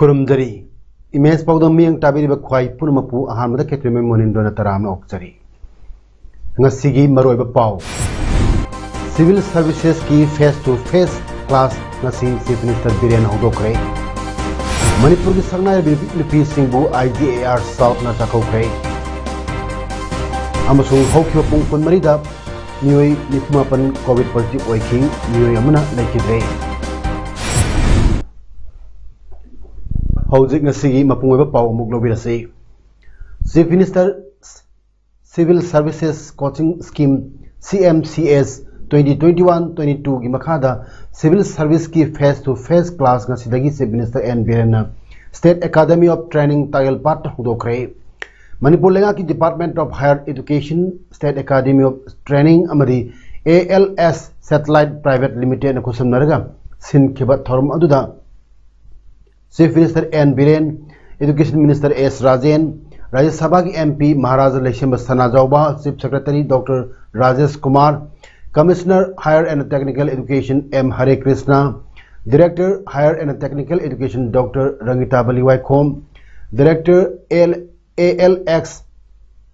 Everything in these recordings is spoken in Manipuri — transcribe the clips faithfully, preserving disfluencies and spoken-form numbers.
ꯈꯨꯔꯨꯝꯖꯔꯤ꯫ ꯏꯃꯦꯖ ꯄꯥꯎꯗꯝ ꯃꯤꯠꯌꯦꯡ ꯇꯥꯕꯤꯔꯤꯕ ꯈ꯭ꯋꯥꯏ ꯄꯨꯝꯅꯃꯛꯄꯨ ꯑꯍꯥꯟꯕꯗ ꯈꯦꯇ꯭ꯔꯤꯃꯌꯨꯝ ꯃꯣꯅꯤꯟꯗ꯭ꯔꯣꯅ ꯇꯔꯥꯝꯅ ꯑꯣꯛꯆꯔꯤ꯫ ꯉꯁꯤꯒꯤ ꯃꯔꯨꯑꯣꯏꯕ ꯄꯥꯎ꯫ Civil Servicesꯀꯤ face to face class ꯉꯁꯤ Chief Minister ꯕꯤꯔꯦꯟ ꯍꯧꯗꯣꯛꯈ꯭ꯔꯦ꯫ ꯃꯅꯤꯄꯨꯔꯒꯤ ꯁꯛꯅꯥꯏꯔꯕꯤ ꯅꯨꯄꯤꯁꯤꯡꯕꯨ I G A R Southꯅ ꯆꯥꯛꯀꯧꯈ꯭ꯔꯦ꯫ ꯑꯃꯁꯨꯡ ꯍꯧꯈꯤꯕ ꯄꯨꯡ ꯀꯨꯟꯃꯔꯤꯗ ꯃꯤꯑꯣꯏ ꯅꯤꯐꯨꯃꯥꯄꯟ COVID positive ꯑꯣꯏꯈꯤ, ꯃꯤꯑꯣꯏ ꯑꯃꯅ ꯂꯩꯈꯤꯗ꯭ꯔꯦ꯫ ꯍꯧꯖꯤꯛ ꯉꯁꯤꯒꯤ ꯃꯄꯨꯡ ꯑꯣꯏꯕ ꯄꯥꯎ ꯑꯃꯨꯛ ꯂꯧꯕꯤꯔꯁꯤ꯫ Chief Minister Civil Services Coaching Scheme, C M C S, twenty twenty-one twenty-twoꯒꯤ ꯃꯈꯥꯗ Civil Serviceꯀꯤ face to face class ꯉꯁꯤꯗꯒꯤ Chief Minister N ꯕꯤꯔꯦꯟꯅ State Academy of Training ꯇꯥꯌꯦꯜꯄꯥꯠꯇ ꯍꯧꯗꯣꯛꯈ꯭ꯔꯦ꯫ Manipur ꯂꯩꯉꯥꯛꯀꯤ Department of Higher Education, State Academy of Training ꯑꯃꯗꯤ A L S Satellite Private Limitedꯅ ꯈꯨꯠꯁꯝꯅꯔꯒ ꯁꯤꯟꯈꯤꯕ ꯊꯧꯔꯝ ꯑꯗꯨꯗ Chief Minister N Biren, Education Minister S Rajen, ꯔꯥꯖ꯭ꯌ ꯁꯚꯥꯒꯤ M P Maharaja ꯂꯩꯁꯦꯝꯕ Sanajaoba, Chief Secretary Doctor Rajesh Kumar, Commissioner Higher and Technical Education M Hare Krishna, Director Higher and Technical Education Doctor ꯔꯪꯒꯤꯇꯥ Bali ꯋꯥꯏꯈꯣꯝ, Director L A L X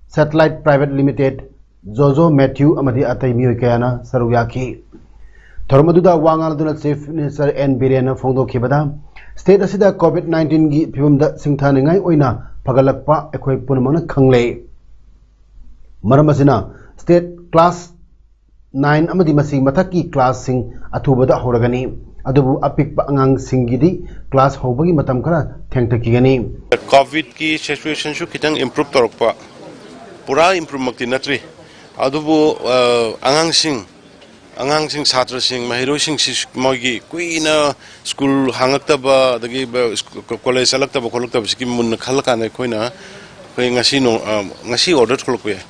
Satellite Private Limited, Jojo Mathew ꯑꯃꯗꯤ ꯑꯇꯩ ꯃꯤꯑꯣꯏ ꯀꯌꯥꯅ ꯁꯔꯨꯛ ꯌꯥꯈꯤ꯫ ꯊꯧꯔꯝ ꯑꯗꯨꯗ ꯋꯥ ꯉꯥꯡꯂꯗꯨꯅ Chief Minister N ꯕꯤꯔꯦꯟꯅ ꯐꯣꯡꯗꯣꯛꯈꯤꯕꯗ, state ꯑꯁꯤꯗ COVID nineteenꯒꯤ ꯐꯤꯕꯝꯗ ꯁꯤꯡꯊꯥꯅꯤꯡꯉꯥꯏ ꯑꯣꯏꯅ ꯐꯒꯠꯂꯛꯄ ꯑꯩꯈꯣꯏ ꯄꯨꯝꯅꯃꯛꯅ ꯈꯪꯂꯦ꯫ ꯃꯔꯝ ꯑꯁꯤꯅ state class nine ꯑꯃꯗꯤ ꯃꯁꯤꯒꯤ ꯃꯊꯛꯀꯤ classꯁꯤꯡ ꯑꯊꯨꯕꯗ ꯍꯧꯔꯒꯅꯤ꯫ ꯑꯗꯨꯕꯨ ꯑꯄꯤꯛꯄ ꯑꯉꯥꯡꯁꯤꯡꯒꯤꯗꯤ class ꯍꯧꯕꯒꯤ ꯃꯇꯝ ꯈꯔ ꯊꯦꯡꯊꯈꯤꯒꯅꯤ꯫ COVIDꯀꯤ situationꯁꯨ ꯈꯤꯇꯪ improve ꯇꯧꯔꯛꯄ, ꯄꯨꯔꯥ improveꯃꯛꯇꯤ ꯅꯠꯇ꯭ꯔꯤ꯫ ꯑꯗꯨꯕꯨ, ꯑ, ꯑꯉꯥꯡꯁꯤꯡ ꯑꯉꯥꯡꯁꯤꯡ, ꯁꯥꯇ꯭ꯔꯁꯤꯡ, ꯃꯍꯩꯔꯣꯏꯁꯤꯡꯁꯤ ꯃꯣꯏꯒꯤ ꯀꯨꯏꯅ ꯁ꯭ꯀꯨꯜ ꯍꯥꯡꯉꯛꯇꯕ, ꯑꯗꯒꯤ ꯕ-, ꯁ꯭ꯀꯨ-, ꯀꯣꯂꯦꯖ ꯆꯠꯂꯛꯇꯕ ꯈꯣꯠꯂꯛꯇꯕꯁꯤꯒꯤ ꯃꯨꯟꯅ ꯈꯜꯂꯀꯥꯟꯗ ꯑꯩꯈꯣꯏꯅ, ꯑꯩꯈꯣꯏ ꯉꯁꯤ ꯅꯣ-, ꯑ, ꯉꯁꯤ ꯑꯣꯔꯗꯔ ꯊꯣꯛꯂꯛꯄ ꯌꯥꯏ꯫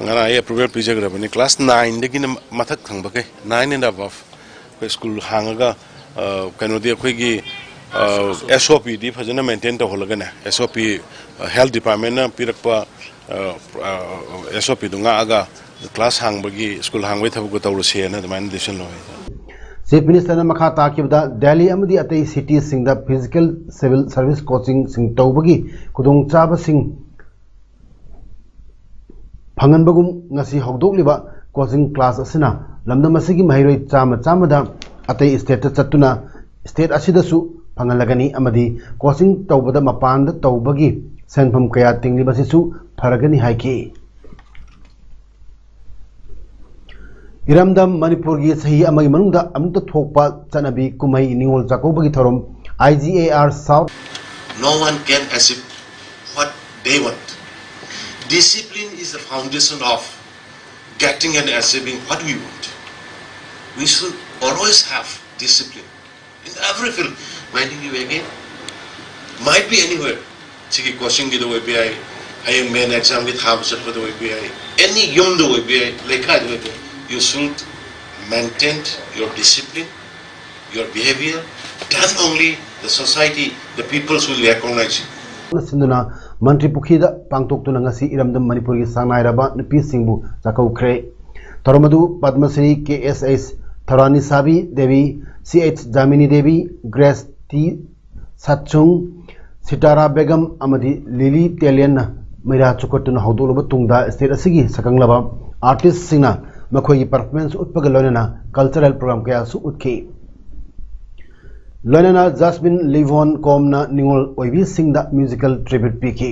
ꯉꯔꯥꯡ ꯑꯩ ꯑꯦꯄ꯭ꯔꯨꯚꯦꯜ ꯄꯤꯖꯈ꯭ꯔꯕꯅꯤ꯫ ꯀ꯭ꯂꯥꯁ ꯅꯥꯏꯟꯗꯒꯤꯅ ꯃꯊꯛ ꯊꯪꯕꯈꯩ, ꯅꯥꯏꯟ ꯑꯦꯟ ꯑꯕꯞ, ꯑꯩꯈꯣꯏ ꯁ꯭ꯀꯨꯜ ꯍꯥꯡꯉꯒ, ꯑ, ꯀꯩꯅꯣꯗꯤ ꯑꯩꯈꯣꯏꯒꯤ, ꯑ, ꯑꯦꯁ ꯑꯣ ꯄꯤꯗꯤ ꯐꯖꯅ ꯃꯦꯟꯇꯦꯟ ꯇꯧꯍꯜꯂꯒꯅꯦ, ꯑꯦꯁ ꯑꯣ ꯄꯤ, ꯑ, ꯍꯦꯜꯊ ꯗꯤꯄꯥꯔꯠꯃꯦꯟꯅ ꯄꯤꯔꯛꯄ, ꯑ, ꯑ, ꯑꯦꯁ ꯑꯣ ꯄꯤꯗꯨ ꯉꯥꯛꯑꯒ ꯀ꯭ꯂꯥꯁ ꯍꯥꯡꯕꯒꯤ, ꯁ꯭ꯀꯨꯜ ꯍꯥꯡꯕꯒꯤ ꯊꯕꯛꯇꯨ ꯇꯧꯔꯁꯦꯅ ꯑꯗꯨꯃꯥꯏꯅ ꯗꯤꯁꯤꯖꯟ ꯂꯧꯋꯦ꯫ ꯆꯤꯐ ꯃꯤꯅꯤꯁꯇꯔꯅ ꯃꯈꯥ ꯇꯥꯈꯤꯕꯗ, ꯗꯦꯜꯂꯤ ꯑꯃꯗꯤ ꯑꯇꯩ ꯁꯤꯇꯤꯁꯤꯡꯗ ꯐꯤꯖꯤꯀꯦꯜ ꯁꯤꯚꯤꯜ ꯁꯔꯚꯤꯁ ꯀꯣꯆꯤꯡꯁꯤꯡ ꯇꯧꯕꯒꯤ ꯈꯨꯗꯣꯡꯆꯥꯕꯁꯤꯡ ꯐꯪꯍꯟꯕꯒꯨꯝ ꯉꯁꯤ ꯍꯧꯗꯣꯛꯂꯤꯕ ꯀꯣꯆꯤꯡ ꯀ꯭ꯂꯥꯁ ꯑꯁꯤꯅ ꯂꯝꯗꯝ ꯑꯁꯤꯒꯤ ꯃꯍꯩꯔꯣꯏ ꯆꯥꯝꯃ ꯆꯥꯝꯃꯗ ꯑꯇꯩ ꯁ꯭ꯇꯦꯠꯇ ꯆꯠꯇꯨꯅ ꯁ꯭ꯇꯦꯠ ꯑꯁꯤꯗꯁꯨ ꯐꯪꯍꯜꯂꯒꯅꯤ ꯑꯃꯗꯤ ꯀꯣꯆꯤꯡ ꯇꯧꯕꯗ ꯃꯄꯥꯟꯗ ꯇꯧꯕꯒꯤ ꯁꯦꯟꯐꯝ ꯀꯌꯥ ꯇꯤꯡꯂꯤꯕꯁꯤꯁꯨ ꯐꯔꯒꯅꯤ ꯍꯥꯏꯈꯤ꯫ ꯏꯔꯝꯗꯝ ꯃꯅꯤꯄꯨꯔꯒꯤ ꯆꯍꯤ ꯑꯃꯒꯤ ꯃꯅꯨꯡꯗ ꯑꯃꯨꯛꯇ ꯊꯣꯛꯄ ꯆꯠꯅꯕꯤ ꯀꯨꯝꯍꯩ ꯅꯤꯉꯣꯜ ꯆꯥꯛꯀꯧꯕꯒꯤ ꯊꯧꯔꯝ, I G A R South. No one can achieve what they want. Discipline is the foundation of getting and achieving what we want. We should always have discipline in every field. Might be anywhere. ꯁꯤꯒꯤ ꯀꯣꯆꯤꯡꯒꯤꯗ ꯑꯣꯏꯕ ꯌꯥꯏ, ꯍꯌꯦꯡ ꯃꯦꯟ ꯑꯦꯛꯖꯥꯝꯒꯤ ꯊꯥꯕ ꯆꯠꯄꯗ ꯑꯣꯏꯕ ꯌꯥꯏ, ꯑꯦꯅꯤ ꯌꯨꯝꯗ ꯑꯣꯏꯕ ꯌꯥꯏ, ꯂꯩꯀꯥꯏꯗ ꯑꯣꯏꯕ ꯌꯥꯏ, you should maintain your discipline, your behavior, then only the society, the peoples will recognize you. ꯁꯤꯟꯗꯨꯅ ꯃꯟꯇ꯭ꯔꯤ ꯄꯨꯈ꯭ꯔꯤꯗ ꯄꯥꯡꯊꯣꯛꯇꯨꯅ ꯉꯁꯤ ꯏꯔꯝꯗꯝ ꯃꯅꯤꯄꯨꯔꯒꯤ ꯁꯛꯅꯥꯏꯔꯕ ꯅꯨꯄꯤꯁꯤꯡꯕꯨ ꯆꯥꯛꯀꯧꯈ꯭ꯔꯦ꯫ ꯊꯧꯔꯝ ꯑꯗꯨ Padmashri K S H Thouranisabi Devi, C H Jamini Devi, Grace T Shatsung, Sitara Begum ꯑꯃꯗꯤ ꯂꯤꯂꯤ ꯇꯦꯂꯤꯌꯟꯅ ꯃꯩꯔꯥ ꯆꯨꯈꯠꯇꯨꯅ ꯍꯧꯗꯣꯛꯂꯕ ꯇꯨꯡꯗ ꯁ꯭ꯇꯦꯠ ꯑꯁꯤꯒꯤ ꯁꯛꯈꯪꯂꯕ ꯑꯥꯔꯇꯤꯁꯁꯤꯡꯅ ꯃꯈꯣꯏꯒꯤ ꯄꯔꯐꯣꯔꯃꯦꯟꯁ ꯎꯠꯄꯒ ꯂꯣꯏꯅꯅ ꯀꯜꯆꯔꯦꯜ ꯄ꯭ꯔꯣꯒ꯭ꯔꯥꯝ ꯀꯌꯥꯁꯨ ꯎꯠꯈꯤ꯫ ꯂꯣꯏꯅꯅ ꯖꯁꯃꯤꯟ ꯂꯤꯚꯣꯟ ꯀꯣꯝꯅ ꯅꯤꯉꯣꯜ ꯑꯣꯏꯕꯤꯁꯤꯡꯗ ꯃ꯭ꯌꯨꯖꯤꯀꯦꯜ ꯇ꯭ꯔꯤꯕ꯭ꯌꯨꯠ ꯄꯤꯈꯤ꯫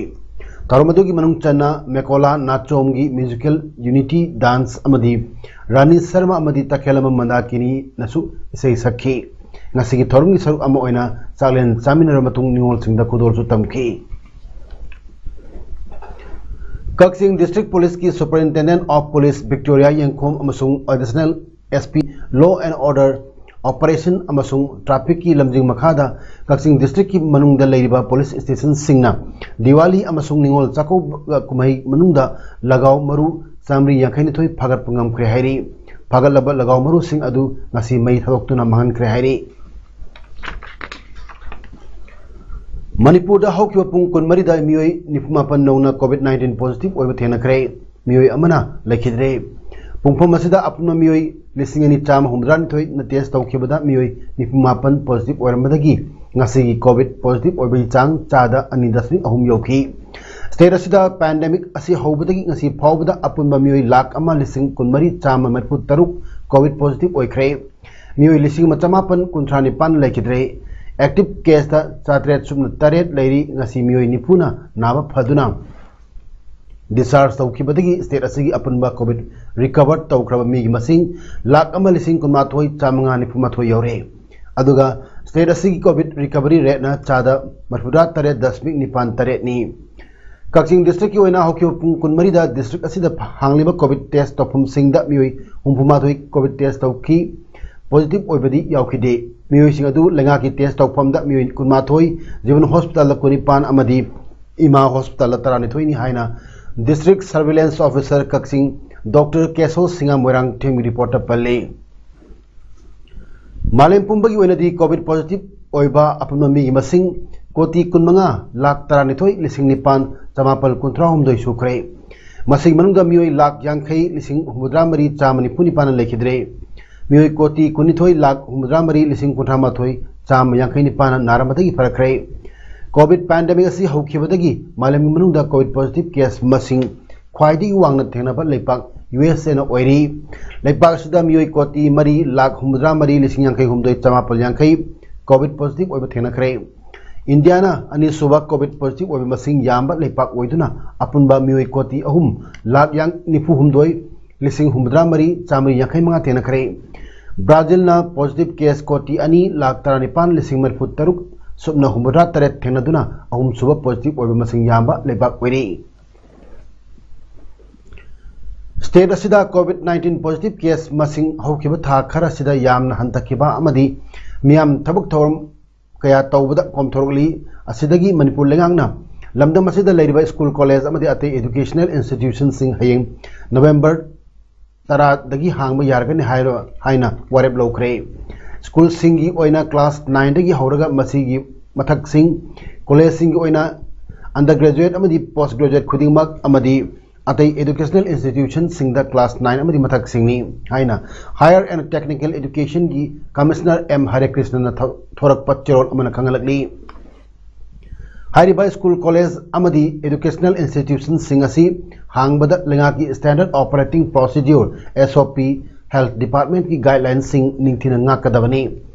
ꯊꯧꯔꯝ ꯑꯗꯨꯒꯤ ꯃꯅꯨꯡ ꯆꯟꯅ ꯃꯦꯀꯣꯂꯥ ꯅꯥꯆꯣꯝꯒꯤ ꯃ꯭ꯌꯨꯖꯤꯀꯦꯜ ꯌꯨꯅꯤꯇꯤ ꯗꯥꯟꯁ ꯑꯃꯗꯤ ꯔꯥꯅꯤ ꯁꯔꯃ ꯑꯃꯗꯤ ꯇꯈꯦꯂꯝꯕꯝ ꯃꯟꯗꯥꯀꯤꯅꯤꯅꯁꯨ ꯏꯁꯩ ꯁꯛꯈꯤ꯫ ꯉꯁꯤꯒꯤ ꯊꯧꯔꯝꯒꯤ ꯁꯔꯨꯛ ꯑꯃ ꯑꯣꯏꯅ ꯆꯥꯛꯂꯦꯟ ꯆꯥꯃꯤꯟꯅꯔꯕ ꯃꯇꯨꯡ ꯅꯤꯉꯣꯜꯁꯤꯡꯗ ꯈꯨꯗꯣꯜꯁꯨ ꯇꯝꯈꯤ꯫ ꯀꯛꯆꯤꯡ ꯗꯤꯁꯇ꯭ꯔꯤꯛ ꯄꯨꯂꯤꯁꯀꯤ ꯁꯨꯄꯔꯏꯟꯇꯦꯟꯗꯦꯟꯠ ꯑꯣꯐ ꯄꯨꯂꯤꯁ ꯚꯤꯛꯇꯣꯔꯤꯌꯥ ꯌꯦꯡꯈꯣꯝ ꯑꯃꯁꯨꯡ additional SP, Law and Order, Operation ꯑꯃꯁꯨꯡ Trafficꯀꯤ ꯂꯝꯖꯤꯡ ꯃꯈꯥꯗ ꯀꯛꯆꯤꯡ Districtꯀꯤ ꯃꯅꯨꯡꯗ ꯂꯩꯔꯤꯕ police stationꯁꯤꯡꯅ ꯗꯤꯋꯥꯂꯤ ꯑꯃꯁꯨꯡ ꯅꯤꯉꯣꯜ ꯆꯥꯛꯀꯧꯕ ꯀꯨꯝꯍꯩ ꯃꯅꯨꯡꯗ ꯂꯒꯥꯎ ꯃꯔꯨ ꯆꯥꯃꯔꯤ ꯌꯥꯡꯈꯩꯅꯤꯊꯣꯏ ꯐꯥꯒꯠꯄ ꯉꯝꯈ꯭ꯔꯦ ꯍꯥꯏꯔꯤ꯫ ꯐꯥꯒꯠꯂꯕ ꯂꯒꯥꯎ ꯃꯔꯨꯁꯤꯡ ꯑꯗꯨ ꯉꯁꯤ ꯃꯩ ꯊꯥꯗꯣꯛꯇꯨꯅ ꯃꯥꯡꯍꯟꯈ꯭ꯔꯦ ꯍꯥꯏꯔꯤ꯫ ꯃꯅꯤꯄꯨꯔꯗ ꯍꯧꯈꯤꯕ ꯄꯨꯡ ꯀꯨꯟꯃꯔꯤꯗ ꯃꯤꯑꯣꯏ ꯅꯤꯐꯨꯃꯥꯄꯟ ꯅꯧꯅ COVID nineteen positive ꯑꯣꯏꯕ ꯊꯦꯡꯅꯈ꯭ꯔꯦ꯫ ꯃꯤꯑꯣꯏ ꯑꯃꯅ ꯂꯩꯈꯤꯗ꯭ꯔꯦ꯫ ꯄꯨꯡꯐꯝ ꯑꯁꯤꯗ ꯑꯄꯨꯟꯕ ꯃꯤꯑꯣꯏ ꯂꯤꯁꯤꯡ ꯑꯅꯤ ꯆꯥꯝꯃ ꯍꯨꯝꯐꯨꯇꯔꯥꯅꯤꯊꯣꯏꯅ test ꯇꯧꯈꯤꯕꯗ ꯃꯤꯑꯣꯏ ꯅꯤꯐꯨꯃꯥꯄꯟ positive ꯑꯣꯏꯔꯝꯕꯗꯒꯤ ꯉꯁꯤꯒꯤ COVID positive ꯑꯣꯏꯕꯒꯤ ꯆꯥꯡ ꯆꯥꯗ ꯑꯅꯤ ꯗꯁꯃꯤꯛ ꯑꯍꯨꯝ ꯌꯧꯈꯤ꯫ State ꯑꯁꯤꯗ pandemic ꯑꯁꯤ ꯍꯧꯕꯗꯒꯤ ꯉꯁꯤ ꯐꯥꯎꯕꯗ ꯑꯄꯨꯟꯕ ꯃꯤꯑꯣꯏ ꯂꯥꯈ ꯑꯃ ꯂꯤꯁꯤꯡ ꯀꯨꯟꯃꯔꯤ ꯆꯥꯝꯃ ꯃꯔꯤꯐꯨ ꯇꯔꯨꯛ COVID positive ꯑꯣꯏꯈ꯭ꯔꯦ꯫ ꯃꯤꯑꯣꯏ ꯂꯤꯁꯤꯡ ꯑꯃ ꯆꯃꯥꯄꯟ ꯀꯨꯟꯊ꯭ꯔꯥ ꯅꯤꯄꯥꯟ ꯂꯩꯈꯤꯗ꯭ꯔꯦ꯫ Active caseꯇ ꯆꯥꯇ꯭ꯔꯦꯠ ꯁꯨꯞꯅ ꯇꯔꯦꯠ ꯂꯩꯔꯤ꯫ ꯉꯁꯤ ꯃꯤꯑꯣꯏ ꯅꯤꯐꯨꯅ ꯅꯥꯕ ꯐꯗꯨꯅ discharge ꯇꯧꯈꯤꯕꯗꯒꯤ state ꯑꯁꯤꯒꯤ ꯑꯄꯨꯟꯕ COVID recover ꯇꯧꯈ꯭ꯔꯕ ꯃꯤꯒꯤ ꯃꯁꯤꯡ ꯂꯥꯈ ꯑꯃ ꯂꯤꯁꯤꯡ ꯀꯨꯟꯃꯥꯊꯣꯏ ꯆꯥꯃꯉꯥ ꯅꯤꯐꯨꯃꯥꯊꯣꯏ ꯌꯧꯔꯦ꯫ ꯑꯗꯨꯒ state ꯑꯁꯤꯒꯤ COVID recovery rateꯅ ꯆꯥꯗ ꯃꯔꯤꯐꯨꯇꯔꯥ ꯇꯔꯦꯠ ꯗꯁꯃꯤꯛ ꯅꯤꯄꯥꯟ ꯇꯔꯦꯠꯅꯤ꯫ ꯀꯛꯆꯤꯡ Districtꯀꯤ ꯑꯣꯏꯅ ꯍꯧꯈꯤꯕ ꯄꯨꯡ ꯀꯨꯟꯃꯔꯤꯗ district ꯑꯁꯤꯗ ꯍꯥꯡꯂꯤꯕ COVID test ꯇꯧꯐꯝꯁꯤꯡꯗ ꯃꯤꯑꯣꯏ ꯍꯨꯝꯐꯨꯃꯥꯊꯣꯏ COVID test ꯇꯧꯈꯤ꯫ Positive ꯑꯣꯏꯕꯗꯤ ꯌꯥꯎꯈꯤꯗꯦ꯫ ꯃꯤꯑꯣꯏꯁꯤꯡ ꯑꯗꯨ ꯂꯩꯉꯥꯛꯀꯤ test ꯇꯧꯐꯝꯗ ꯃꯤꯑꯣꯏ ꯀꯨꯟꯃꯥꯊꯣꯏ, ꯖꯤꯕꯟ Hospitalꯗ ꯀꯨꯟꯅꯤꯄꯥꯟ ꯑꯃꯗꯤ ꯏꯃꯥ Hospitalꯗ ꯇꯔꯥꯅꯤꯊꯣꯏꯅꯤ ꯍꯥꯏꯅ District Surveillance Officer ꯀꯛꯆꯤꯡ Doctor ꯀꯦꯁꯣ ꯁꯤꯡꯍ ꯃꯣꯏꯔꯥꯡꯊꯦꯝꯒꯤ reportꯇ ꯄꯜꯂꯤ꯫ ꯃꯥꯂꯦꯝ ꯄꯨꯝꯕꯒꯤ ꯑꯣꯏꯅꯗꯤ COVID positive ꯑꯣꯏꯕ ꯑꯄꯨꯟꯕ ꯃꯤꯒꯤ ꯃꯁꯤꯡ ꯀꯣꯇꯤ ꯀꯨꯟꯃꯉꯥ ꯂꯥꯈ ꯇꯔꯥꯅꯤꯊꯣꯏ ꯂꯤꯁꯤꯡ ꯅꯤꯄꯥꯟ ꯆꯃꯥꯄꯜ ꯀꯨꯟꯊ꯭ꯔꯥ ꯍꯨꯝꯗꯣꯏ ꯁꯨꯈ꯭ꯔꯦ꯫ ꯃꯁꯤꯒꯤ ꯃꯅꯨꯡꯗ ꯃꯤꯑꯣꯏ ꯂꯥꯈ ꯌꯥꯡꯈꯩ ꯂꯤꯁꯤꯡ ꯍꯨꯝꯐꯨꯇꯔꯥ ꯃꯔꯤ ꯆꯥꯝꯃ ꯅꯤꯐꯨ ꯅꯤꯄꯥꯟꯅ ꯂꯩꯈꯤꯗ꯭ꯔꯦ꯫ ꯃꯤꯑꯣꯏ ꯀꯣꯇꯤ ꯀꯨꯟꯅꯤꯊꯣꯏ ꯂꯥꯈ ꯍꯨꯝꯐꯨꯇꯔꯥ ꯃꯔꯤ ꯂꯤꯁꯤꯡ ꯀꯨꯟꯊ꯭ꯔꯥ ꯃꯥꯊꯣꯏ ꯆꯥꯝꯃ ꯌꯥꯡꯈꯩ ꯅꯤꯄꯥꯟꯅ ꯅꯥꯔꯝꯕꯗꯒꯤ ꯐꯔꯛꯈ꯭ꯔꯦ꯫ COVID pandemic ꯑꯁꯤ ꯍꯧꯈꯤꯕꯗꯒꯤ ꯃꯥꯂꯦꯝꯒꯤ ꯃꯅꯨꯡꯗ COVID positive case ꯃꯁꯤꯡ ꯈ꯭ꯋꯥꯏꯗꯒꯤ ꯋꯥꯡꯅ ꯊꯦꯡꯅꯕ ꯂꯩꯄꯥꯛ USAꯅ ꯑꯣꯏꯔꯤ꯫ ꯂꯩꯄꯥꯛ ꯑꯁꯤꯗ ꯃꯤꯑꯣꯏ ꯀꯣꯇꯤ ꯃꯔꯤ ꯂꯥꯈ ꯍꯨꯝꯐꯨꯇꯔꯥ ꯃꯔꯤ ꯂꯤꯁꯤꯡ ꯌꯥꯡꯈꯩ ꯍꯨꯝꯗꯣꯏ ꯆꯃꯥꯄꯜ ꯌꯥꯡꯈꯩ COVID positive ꯑꯣꯏꯕ ꯊꯦꯡꯅꯈ꯭ꯔꯦ꯫ ꯏꯟꯗꯤꯌꯥꯅ ꯑꯅꯤꯁꯨꯕ COVID positive ꯑꯣꯏꯕ ꯃꯁꯤꯡ ꯌꯥꯝꯕ ꯂꯩꯄꯥꯛ ꯑꯣꯏꯗꯨꯅ ꯑꯄꯨꯟꯕ ꯃꯤꯑꯣꯏ ꯀꯣꯇꯤ ꯑꯍꯨꯝ ꯂꯥꯈ ꯌꯥꯡ-, ꯅꯤꯐꯨ ꯍꯨꯝꯗꯣꯏ ꯂꯤꯁꯤꯡ ꯍꯨꯝꯐꯨꯇꯔꯥ ꯃꯔꯤ ꯆꯥꯃꯔꯤ ꯌꯥꯡꯈꯩ ꯃꯉꯥ ꯊꯦꯡꯅꯈ꯭ꯔꯦ꯫ ꯕ꯭ꯔꯥꯖꯤꯜꯅ positive case ꯀꯣꯇꯤ ꯑꯅꯤ ꯂꯥꯈ ꯇꯔꯥꯅꯤꯄꯥꯟ ꯂꯤꯁꯤꯡ ꯃꯔꯤꯐꯨ ꯇꯔꯨꯛ ꯁꯨꯞꯅ ꯍꯨꯝꯐꯨꯇꯔꯥ ꯇꯔꯦꯠ ꯊꯦꯡꯅꯗꯨꯅ ꯑꯍꯨꯝꯁꯨꯕ positive ꯑꯣꯏꯕ ꯃꯁꯤꯡ ꯌꯥꯝꯕ ꯂꯩꯕꯥꯛ ꯑꯣꯏꯔꯤ꯫ State ꯑꯁꯤꯗ COVID nineteen positive case ꯃꯁꯤꯡ ꯍꯧꯈꯤꯕ ꯊꯥ ꯈꯔꯁꯤꯗ ꯌꯥꯝꯅ ꯍꯟꯊꯈꯤꯕ ꯑꯃꯗꯤ ꯃꯤꯌꯥꯝ ꯊꯕꯛ ꯊꯧꯔꯝ ꯀꯌꯥ ꯇꯧꯕꯗ ꯀꯣꯝꯊꯣꯔꯛꯂꯤ꯫ ꯑꯁꯤꯗꯒꯤ ꯃꯅꯤꯄꯨꯔ ꯂꯩꯉꯥꯛꯅ ꯂꯝꯗꯝ ꯑꯁꯤꯗ ꯂꯩꯔꯤꯕ school, college ꯑꯃꯗꯤ ꯑꯇꯩ educational institutionꯁꯤꯡ ꯍꯌꯦꯡ November ꯇꯔꯥꯗꯒꯤ ꯍꯥꯡꯕ ꯌꯥꯔꯒꯅꯤ ꯍꯥꯏꯔ-, ꯍꯥꯏꯅ ꯋꯥꯔꯦꯞ ꯂꯧꯈ꯭ꯔꯦ꯫ Schoolꯁꯤꯡꯒꯤ ꯑꯣꯏꯅ class nineꯗꯒꯤ ꯍꯧꯔꯒ ꯃꯁꯤꯒꯤ ꯃꯊꯛꯁꯤꯡ, collegeꯁꯤꯡꯒꯤ ꯑꯣꯏꯅ undergraduate ꯑꯃꯗꯤ postgraduate ꯈꯨꯗꯤꯡꯃꯛ ꯑꯃꯗꯤ ꯑꯇꯩ educational institutionꯁꯤꯡꯗ class nine ꯑꯃꯗꯤ ꯃꯊꯛꯁꯤꯡꯅꯤ ꯍꯥꯏꯅ Higher and Technical Educationꯒꯤ Commissioner ꯑꯦꯝ ꯍꯔꯦꯀ꯭ꯔꯤꯁꯅꯅ ꯊꯣ-, ꯊꯣꯔꯛꯄ ꯆꯦꯔꯣꯜ ꯑꯃꯅ ꯈꯪꯍꯜꯂꯛꯂꯤ꯫ ꯍꯥꯏꯔꯤꯕ school, college ꯑꯃꯗꯤ educational institutionꯁꯤꯡ ꯑꯁꯤ ꯍꯥꯡꯕꯗ ꯂꯩꯉꯥꯛꯀꯤ Standard Operating Procedure, S O P, Health Departmentꯀꯤ guidelinesꯁꯤꯡ ꯅꯤꯡꯊꯤꯅ ꯉꯥꯛꯀꯗꯕꯅꯤ꯫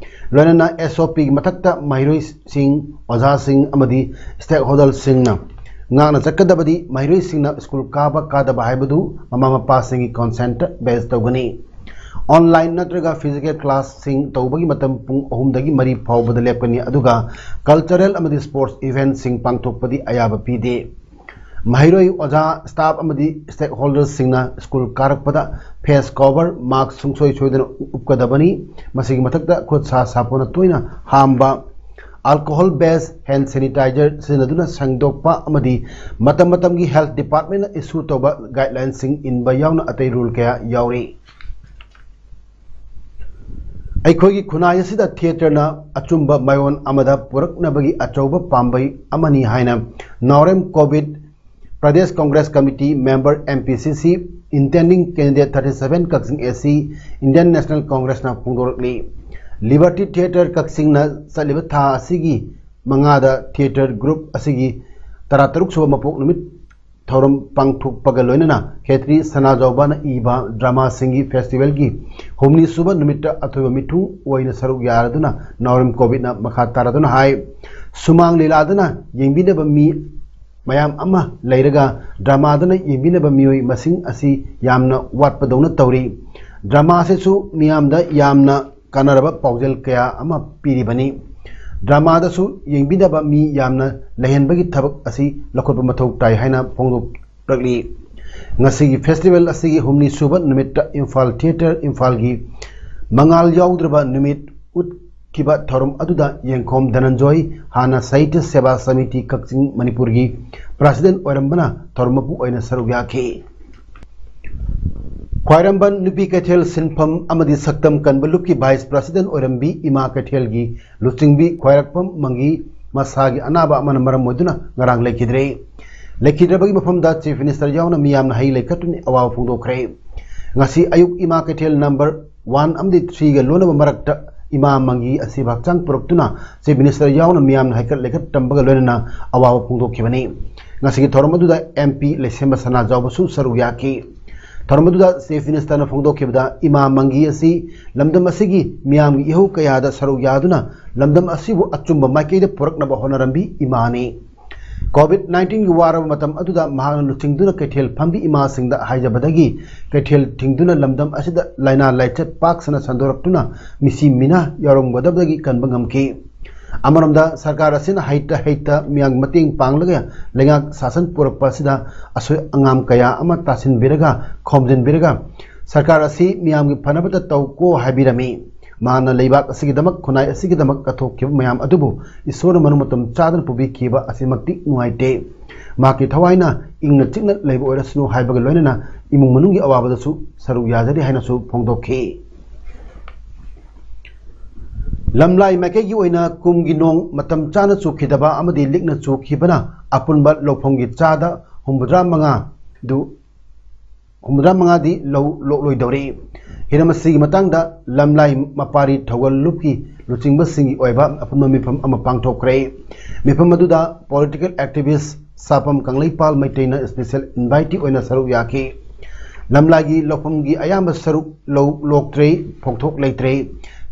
ꯂꯣꯏꯅꯅ S O Pꯒꯤ ꯃꯊꯛꯇ ꯃꯍꯩꯔꯣꯏꯁꯤꯡ, ꯑꯣꯖꯥꯁꯤꯡ ꯑꯃꯗꯤ stakeholderꯁꯤꯡꯅ ꯉꯥꯛꯅ ꯆꯠꯀꯗꯕꯗꯤ ꯃꯍꯩꯔꯣꯏꯁꯤꯡꯅ school ꯀꯥꯕ ꯀꯥꯗꯕ ꯍꯥꯏꯕꯗꯨ ꯃꯃꯥ ꯃꯄꯥꯁꯤꯡꯒꯤ consent base ꯇꯧꯒꯅꯤ꯫ Online ꯅꯠꯇ꯭ꯔꯒ physical classꯁꯤꯡ ꯇꯧꯕꯒꯤ ꯃꯇꯝ ꯄꯨꯡ ꯑꯍꯨꯝꯗꯒꯤ ꯃꯔꯤ ꯐꯥꯎꯕꯗ ꯂꯦꯞꯀꯅꯤ, ꯑꯗꯨꯒ cultural ꯑꯃꯗꯤ sports eventꯁꯤꯡ ꯄꯥꯡꯊꯣꯛꯄꯗꯤ ꯑꯌꯥꯕ ꯄꯤꯗꯦ꯫ ꯃꯍꯩꯔꯣꯏ, ꯑꯣꯖꯥ, staff ꯑꯃꯗꯤ stakeholderꯁꯤꯡꯅ school ꯀꯥꯔꯛꯄꯗ face cover, mask ꯁꯨꯡꯁꯣꯏ ꯁꯣꯏꯗꯅ ꯎꯞꯀꯗꯕꯅꯤ꯫ ꯃꯁꯤꯒꯤ ꯃꯊꯛꯇ ꯈꯨꯠ ꯁꯥ ꯁꯥꯄꯣꯟꯅ ꯇꯣꯏꯅ ꯍꯥꯝꯕ, alcohol based hand sanitizer ꯁꯤꯖꯤꯟꯅꯗꯨꯅ ꯁꯦꯡꯗꯣꯛꯄ ꯑꯃꯗꯤ ꯃꯇꯝ ꯃꯇꯝꯒꯤ health departmentꯅ issue ꯇꯧꯕ guidelinesꯁꯤꯡ ꯏꯟꯕ ꯌꯥꯎꯅ ꯑꯇꯩ rule ꯀꯌꯥ ꯌꯥꯎꯔꯤ꯫ ꯑꯩꯈꯣꯏꯒꯤ ꯈꯨꯟꯅꯥꯏ ꯑꯁꯤꯗ theatreꯅ ꯑꯆꯨꯝꯕ ꯃꯥꯏꯑꯣꯟ ꯑꯃꯗ ꯄꯨꯔꯛꯅꯕꯒꯤ ꯑꯆꯧꯕ ꯄꯥꯝꯕꯩ ꯑꯃꯅꯤ ꯍꯥꯏꯅ ꯅꯥꯎꯔꯦꯝ Covid Pradesh Congress Committee member, M P C C, intending candidate thirty seven Kakching A C, Indian National Congressꯅ ꯐꯣꯡꯗꯣꯔꯛꯂꯤ꯫ Liberty Theatre ꯀꯛꯆꯤꯡꯅ ꯆꯠꯂꯤꯕ ꯊꯥ ꯑꯁꯤꯒꯤ ꯃꯉꯥꯗ theatre group ꯑꯁꯤꯒꯤ ꯇꯔꯥꯇꯔꯨꯛ ꯁꯨꯕ ꯃꯄꯣꯛ ꯅꯨꯃꯤꯠ ꯊꯧꯔꯝ ꯄꯥꯡꯊꯣꯛꯄꯒ ꯂꯣꯏꯅꯅ ꯈꯦꯇ꯭ꯔꯤ ꯁꯅꯥꯖꯥꯎꯕꯅ ꯏꯕ dramaꯁꯤꯡꯒꯤ festivalꯒꯤ ꯍꯨꯝꯅꯤ ꯁꯨꯕ ꯅꯨꯃꯤꯠꯇ ꯑꯊꯣꯏꯕ ꯃꯤꯊꯨꯡ ꯑꯣꯏꯅ ꯁꯔꯨꯛ ꯌꯥꯔꯗꯨꯅ ꯅꯥꯎꯔꯦꯝ ꯀꯣꯕꯤꯠꯅ ꯃꯈꯥ ꯇꯥꯔꯗꯨꯅ ꯍꯥꯏ, ꯁꯨꯃꯥꯡ ꯂꯤꯂꯥꯗꯅ ꯌꯦꯡꯕꯤꯅꯕ ꯃꯤ ꯃꯌꯥꯝ ꯑꯃ ꯂꯩꯔꯒ dramaꯗꯅ ꯌꯦꯡꯕꯤꯅꯕ ꯃꯤꯑꯣꯏ ꯃꯁꯤꯡ ꯑꯁꯤ ꯌꯥꯝꯅ ꯋꯥꯠꯄꯗꯧꯅ ꯇꯧꯔꯤ꯫ Dramaꯁꯤꯁꯨ ꯃꯤꯌꯥꯝꯗ ꯌꯥꯝꯅ ꯀꯥꯟꯅꯔꯕ ꯄꯥꯎꯖꯦꯜ ꯀꯌꯥ ꯑꯃ ꯄꯤꯔꯤꯕꯅꯤ꯫ Dramaꯗꯁꯨ ꯌꯦꯡꯕꯤꯅꯕ ꯃꯤ ꯌꯥꯝꯅ ꯂꯩꯍꯟꯕꯒꯤ ꯊꯕꯛ ꯑꯁꯤ ꯂꯧꯈꯠꯄ ꯃꯊꯧ ꯇꯥꯏ ꯍꯥꯏꯅ ꯐꯣꯡꯗꯣꯛꯂꯛꯂꯤ꯫ ꯉꯁꯤꯒꯤ ꯐꯦꯁꯇꯤꯚꯦꯜ ꯑꯁꯤꯒꯤ ꯍꯨꯝꯅꯤ ꯁꯨꯕ ꯅꯨꯃꯤꯠꯇ ꯏꯝꯐꯥꯜ ꯊꯤꯌꯦꯇꯔ ꯏꯝꯐꯥꯜꯒꯤ ꯃꯉꯥꯜ ꯌꯥꯎꯗ꯭ꯔꯕ ꯅꯨꯃꯤꯠ ꯎꯠꯈꯤꯕ ꯊꯧꯔꯝ ꯑꯗꯨꯗ ꯌꯦꯡꯈꯣꯝ ꯙꯅꯟꯖꯣꯏ, ꯍꯥꯟꯅ ꯁꯥꯍꯤꯇ꯭ꯌ ꯁꯦꯕꯥ ꯁꯃꯤꯇꯤ ꯀꯛꯆꯤꯡ ꯃꯅꯤꯄꯨꯔꯒꯤ ꯄ꯭ꯔꯁꯤꯗꯦꯟ ꯑꯣꯏꯔꯝꯕꯅ ꯊꯧꯔꯝ ꯃꯄꯨ ꯑꯣꯏꯅ ꯁꯔꯨꯛ ꯌꯥꯈꯤ꯫ ꯈ꯭ꯋꯥꯏꯔꯝꯕꯟ ꯅꯨꯄꯤ ꯀꯩꯊꯦꯜ ꯁꯤꯟꯐꯝ ꯑꯃꯗꯤ ꯁꯛꯇꯝ ꯀꯟꯕ ꯂꯨꯞꯀꯤ ꯚꯥꯏꯁ ꯄ꯭ꯔꯁꯤꯗꯦꯟ ꯑꯣꯏꯔꯝꯕꯤ ꯏꯃꯥ ꯀꯩꯊꯦꯜꯒꯤ ꯂꯨꯆꯤꯡꯕꯤ ꯈ꯭ꯋꯥꯏꯔꯥꯛꯄꯝ ꯃꯪꯒꯤ ꯃꯁꯥꯒꯤ ꯑꯅꯥꯕ ꯑꯃꯅ ꯃꯔꯝ ꯑꯣꯏꯗꯨꯅ ꯉꯔꯥꯡ ꯂꯩꯈꯤꯗ꯭ꯔꯦ꯫ ꯂꯩꯈꯤꯗ꯭ꯔꯕꯒꯤ ꯃꯐꯝꯗ ꯆꯤꯐ ꯃꯤꯅꯤꯁꯇꯔ ꯌꯥꯎꯅ ꯃꯤꯌꯥꯝꯅ ꯍꯩ ꯂꯩꯀꯠꯇꯨꯅ ꯑꯋꯥꯕ ꯐꯣꯡꯗꯣꯛꯈ꯭ꯔꯦ꯫ ꯉꯁꯤ ꯑꯌꯨꯛ ꯏꯃꯥ ꯀꯩꯊꯦꯜ ꯅꯝꯕꯔ ꯋꯥꯟ ꯑꯃꯗꯤ ꯊ꯭ꯔꯤꯒ ꯂꯣꯟꯅꯕ ꯃꯔꯛꯇ ꯏꯃꯥ ꯃꯪꯒꯤ ꯑꯁꯤꯕ ꯍꯛꯆꯥꯡ ꯄꯨꯔꯛꯇꯨꯅ ꯆꯤꯐ ꯃꯤꯅꯤꯁꯇꯔ ꯌꯥꯎꯅ ꯃꯤꯌꯥꯝꯅ ꯍꯩꯀꯠ ꯂꯩꯀꯠ ꯇꯝꯕꯒ ꯂꯣꯏꯅꯅ ꯑꯋꯥꯕ ꯐꯣꯡꯗꯣꯛꯈꯤꯕꯅꯤ꯫ ꯉꯁꯤꯒꯤ ꯊꯧꯔꯝ ꯑꯗꯨꯗ ꯑꯦꯝ ꯄꯤ ꯂꯩꯁꯦꯝꯕ ꯁꯅꯥꯖꯥꯎꯕꯁꯨ ꯁꯔꯨꯛ ꯌꯥꯈꯤ꯫ ꯊꯧꯔꯝ ꯑꯗꯨꯗ ꯆꯤꯐ ꯃꯤꯅꯤꯁꯇꯔꯅ ꯐꯣꯡꯗꯣꯛꯈꯤꯕꯗ, ꯏꯃꯥ ꯃꯪꯒꯤ ꯑꯁꯤ ꯂꯝꯗꯝ ꯑꯁꯤꯒꯤ ꯃꯤꯌꯥꯝꯒꯤ ꯏꯍꯧ ꯀꯌꯥꯗ ꯁꯔꯨꯛ ꯌꯥꯗꯨꯅ ꯂꯝꯗꯝ ꯑꯁꯤꯕꯨ ꯑꯆꯨꯝꯕ ꯃꯥꯏꯀꯩꯗ ꯄꯨꯔꯛꯅꯕ ꯍꯣꯠꯅꯔꯝꯕꯤ ꯏꯃꯥꯅꯤ꯫ ꯀꯣꯚꯤꯗ ꯅꯥꯏꯟꯇꯤꯟꯒꯤ ꯋꯥꯔꯕ ꯃꯇꯝ ꯑꯗꯨꯗ ꯃꯍꯥꯛꯅ ꯂꯨꯆꯤꯡꯗꯨꯅ ꯀꯩꯊꯦꯜ ꯐꯝꯕꯤ ꯏꯃꯥꯁꯤꯡꯗ ꯍꯥꯏꯖꯕꯗꯒꯤ ꯀꯩꯊꯦꯜ ꯊꯤꯡꯗꯨꯅ ꯂꯝꯗꯝ ꯑꯁꯤꯗ ꯂꯥꯏꯅꯥ ꯂꯥꯏꯆꯠ ꯄꯥꯛ ꯁꯟꯅ ꯁꯟꯗꯣꯔꯛꯇꯨꯅ ꯃꯤꯁꯤ ꯃꯤꯅꯥ ꯌꯥꯎꯔꯝꯒꯗꯕꯗꯒꯤ ꯀꯟꯕ ꯉꯝꯈꯤ꯫ ꯑꯃꯔꯣꯝꯗ ꯁꯔꯀꯥꯔ ꯑꯁꯤꯅ ꯍꯩꯇ ꯍꯩꯇ ꯃꯤꯌꯥꯝꯒꯤ ꯃꯇꯦꯡ ꯄꯥꯡꯂꯒ ꯂꯩꯉꯥꯛ ꯁꯥꯁꯟ ꯄꯨꯔꯛꯄ ꯑꯁꯤꯗ ꯑꯁꯣꯏ ꯑꯉꯥꯝ ꯀꯌꯥ ꯑꯃ ꯇꯥꯁꯤꯟꯕꯤꯔꯒ ꯈꯣꯝꯖꯤꯟꯕꯤꯔꯒ ꯁꯔꯀꯥꯔ ꯑꯁꯤ ꯃꯤꯌꯥꯝꯒꯤ ꯐꯅꯕꯇ ꯇꯧꯀꯣ ꯍꯥꯏꯕꯤꯔꯝꯃꯤ꯫ ꯃꯍꯥꯛꯅ ꯂꯩꯕꯥꯛ ꯑꯁꯤꯒꯤꯗꯃꯛ, ꯈꯨꯟꯅꯥꯏ ꯑꯁꯤꯒꯤꯗꯃꯛ ꯀꯠꯊꯣꯛꯈꯤꯕ ꯃꯌꯥꯝ ꯑꯗꯨꯕꯨ ꯏꯁꯣꯔꯅ ꯃꯅꯨꯡ ꯃꯇꯝ ꯆꯥꯗꯅ ꯄꯨꯕꯤꯈꯤꯕ ꯑꯁꯤꯃꯛꯇꯤ ꯅꯨꯡꯉꯥꯏꯇꯦ꯫ ꯃꯍꯥꯛꯀꯤ ꯊꯋꯥꯏꯅ ꯏꯪꯅ ꯆꯤꯛꯅ ꯂꯩꯕ ꯑꯣꯏꯔꯁꯅꯨ ꯍꯥꯏꯕꯒ ꯂꯣꯏꯅꯅ ꯏꯃꯨꯡ ꯃꯅꯨꯡꯒꯤ ꯑꯋꯥꯕꯗꯁꯨ ꯁꯔꯨꯛ ꯌꯥꯖꯔꯤ ꯍꯥꯏꯅꯁꯨ ꯐꯣꯡꯗꯣꯛꯈꯤ꯫ ꯂꯝꯂꯥꯏ ꯃꯥꯏꯀꯩꯒꯤ ꯑꯣꯏꯅ ꯀꯨꯝꯒꯤ ꯅꯣꯡ ꯃꯇꯝ ꯆꯥꯅ ꯆꯨꯈꯤꯗꯕ ꯑꯃꯗꯤ ꯂꯤꯛꯅ ꯆꯨꯈꯤꯕꯅ ꯑꯄꯨꯟꯕ ꯂꯧꯐꯝꯒꯤ ꯆꯥꯗ ꯍꯨꯝꯐꯨꯇꯔꯥ ꯃꯉꯥ ꯗꯨ ꯍꯨꯝꯐꯨꯇꯔꯥ ꯃꯉꯥꯗꯤ ꯂꯧ ꯂꯣꯛꯂꯣꯏꯗꯧꯔꯤ꯫ ꯍꯤꯔꯝ ꯑꯁꯤꯒꯤ ꯃꯇꯥꯡꯗ ꯂꯝꯂꯥꯏ ꯃꯄꯥꯔꯤ ꯊꯧꯒꯜ ꯂꯨꯞꯀꯤ ꯂꯨꯆꯤꯡꯕꯁꯤꯡꯒꯤ ꯑꯣꯏꯕ ꯑꯄꯨꯟꯕ ꯃꯤꯐꯝ ꯑꯃ ꯄꯥꯡꯊꯣꯛꯈ꯭ꯔꯦ꯫ ꯃꯤꯐꯝ ꯑꯗꯨꯗ ꯄꯣꯂꯤꯇꯤꯀꯦꯜ ꯑꯦꯛꯇꯤꯚꯤꯁ ꯁꯥꯄꯝ ꯀꯪꯂꯩꯄꯥꯜ ꯃꯩꯇꯩꯅ ꯏꯁꯄꯤꯁꯦꯜ ꯏꯟꯚꯥꯏꯇꯤ ꯑꯣꯏꯅ ꯁꯔꯨꯛ ꯌꯥꯈꯤ꯫ ꯂꯝꯂꯥꯏꯒꯤ ꯂꯧꯐꯝꯒꯤ ꯑꯌꯥꯝꯕ ꯁꯔꯨꯛ ꯂꯧ ꯂꯣꯛꯇ꯭ꯔꯦ, ꯐꯧꯊꯣꯛ ꯂꯩꯇ꯭ꯔꯦ꯫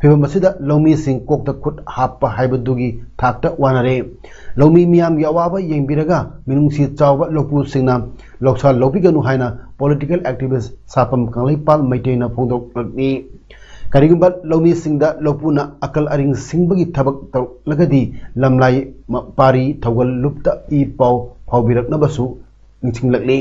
ꯐꯤꯚꯝ ꯑꯁꯤꯗ ꯂꯧꯃꯤꯁꯤꯡ ꯀꯣꯛꯇ ꯈꯨꯠ ꯍꯥꯞꯄ ꯍꯥꯏꯕꯗꯨꯒꯤ ꯊꯥꯛꯇ ꯋꯥꯅꯔꯦ꯫ ꯂꯧꯃꯤ ꯃꯤꯌꯥꯝꯒꯤ ꯑꯋꯥꯕ ꯌꯦꯡꯕꯤꯔꯒ ꯃꯤꯅꯨꯡꯁꯤ ꯆꯥꯎꯕ ꯂꯧꯄꯨꯁꯤꯡꯅ ꯂꯧꯁꯥ ꯂꯧꯕꯤꯒꯅꯨ ꯍꯥꯏꯅ ꯄꯣꯂꯤꯇꯤꯀꯦꯜ ꯑꯦꯛꯇꯤꯚꯤꯁ ꯁꯥꯄꯝ ꯀꯪꯂꯩꯄꯥꯜ ꯃꯩꯇꯩꯅ ꯐꯣꯡꯗꯣꯛꯂꯛꯂꯤ꯫ ꯀꯔꯤꯒꯨꯝꯕ ꯂꯧꯃꯤꯁꯤꯡꯗ ꯂꯧꯄꯨꯅ ꯑꯀꯜ ꯑꯔꯤꯡ ꯁꯤꯡꯕꯒꯤ ꯊꯕꯛ ꯇꯧꯔꯛꯂꯒꯗꯤ ꯂꯝꯂꯥꯏ ꯃ-, ꯄꯥꯔꯤ ꯊꯧꯒꯜ ꯂꯨꯞꯇ ꯏ ꯄꯥꯎ ꯐꯥꯎꯕꯤꯔꯛꯅꯕꯁꯨ ꯅꯤꯡꯁꯤꯡꯂꯛꯂꯤ꯫